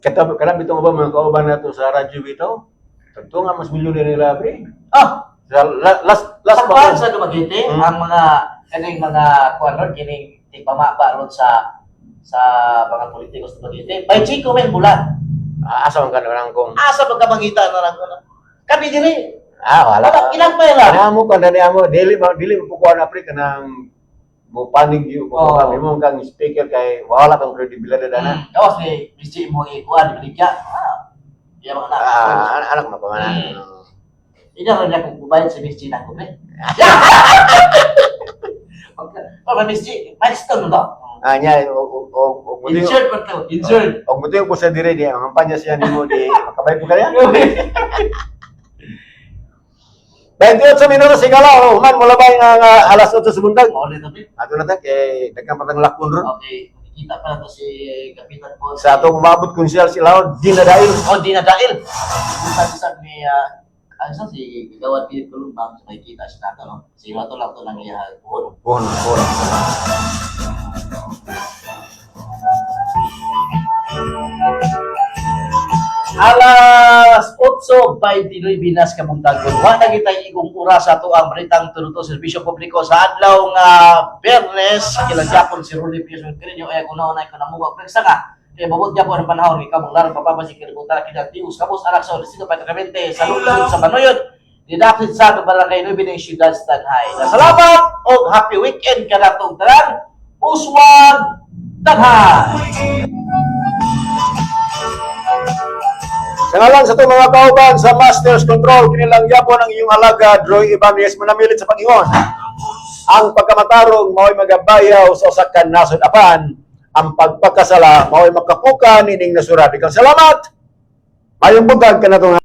Katabi kanang bitong ba mga kauban nato sa radyo bitaw. Tagto nga mas milyon nila pre. Ah, Sa last last sa pa kuwan ko. sa Dumaguete, ang mga, kaning mga kuwan ron, kining tigpamapa ron sa mga politiko sa Dumaguete. By Chico men bulan. Ah, asa man ka na lang kung Asa magkamangita na lang ko na. Kami diri. Ah, wala. Wala, ilang pa lang. Ana mo kan dani amo dili ba dili mo kuan na pre kanang mo panig yu ko Oo. kami mo kang speaker kay wala kang credibility dana. Gawas ni Miss G mo ikuan, baligya. Ah, iya mga anak. Ah, anak mo pa man. Ina rin akong kubayad sa Miss G na ko, pre. Pag Miss G, milestone ba? Ah, nya o o o o Insert pa to, insert. Og mutuyo ko sa dire di ang kampanya siya nimo di makabay po kaya. 28 minutos sigala oh, human mo labay nga nga alas 8 sa buntag. Mao na to, pre. Ato na ta kay daghan pa tang lakon ron. Okay, makikita pa na to si Kapitan po. Sa atong umabot konsyal sila di na dahil. Oh, di na dahil. Punta sa ni ano sa si Gawad Philip Columbang, so makikita siya nato, no? Si Rato lang to nang iya buhon. Bon, bon. Alas 8:29 nas kabuntagon. Wa na gitay igong oras sa ato ang balitang tunuto serbisyo publiko sa adlaw nga Biyernes. Kilagyapon si Rolly Pierce Carino ay kuno na ko namuha preksa nga. Kay babot gyapon ang panahon ikaw manglarang papabasi kalibutan kita tius kabus anak sa Distrito Pagkakamente sa lungsod sa Manuyod. Didakit sa Barangay 9 ng Siyudad Stanhay. Salamat og happy weekend kanatong tanan. Uswag Tanhay. Sa ngalan sa itong mga kauban sa Masters Control, kinilang yapon ang iyong alaga, Droy Ibanez, manamilit sa pag-ingon. Ang pagkamatarong mao'y magabayaw sa usa ka nasod, apan ang pagpakasala mao'y makapuka nining nasura. Daghang salamat. Mayong buntag kanatong.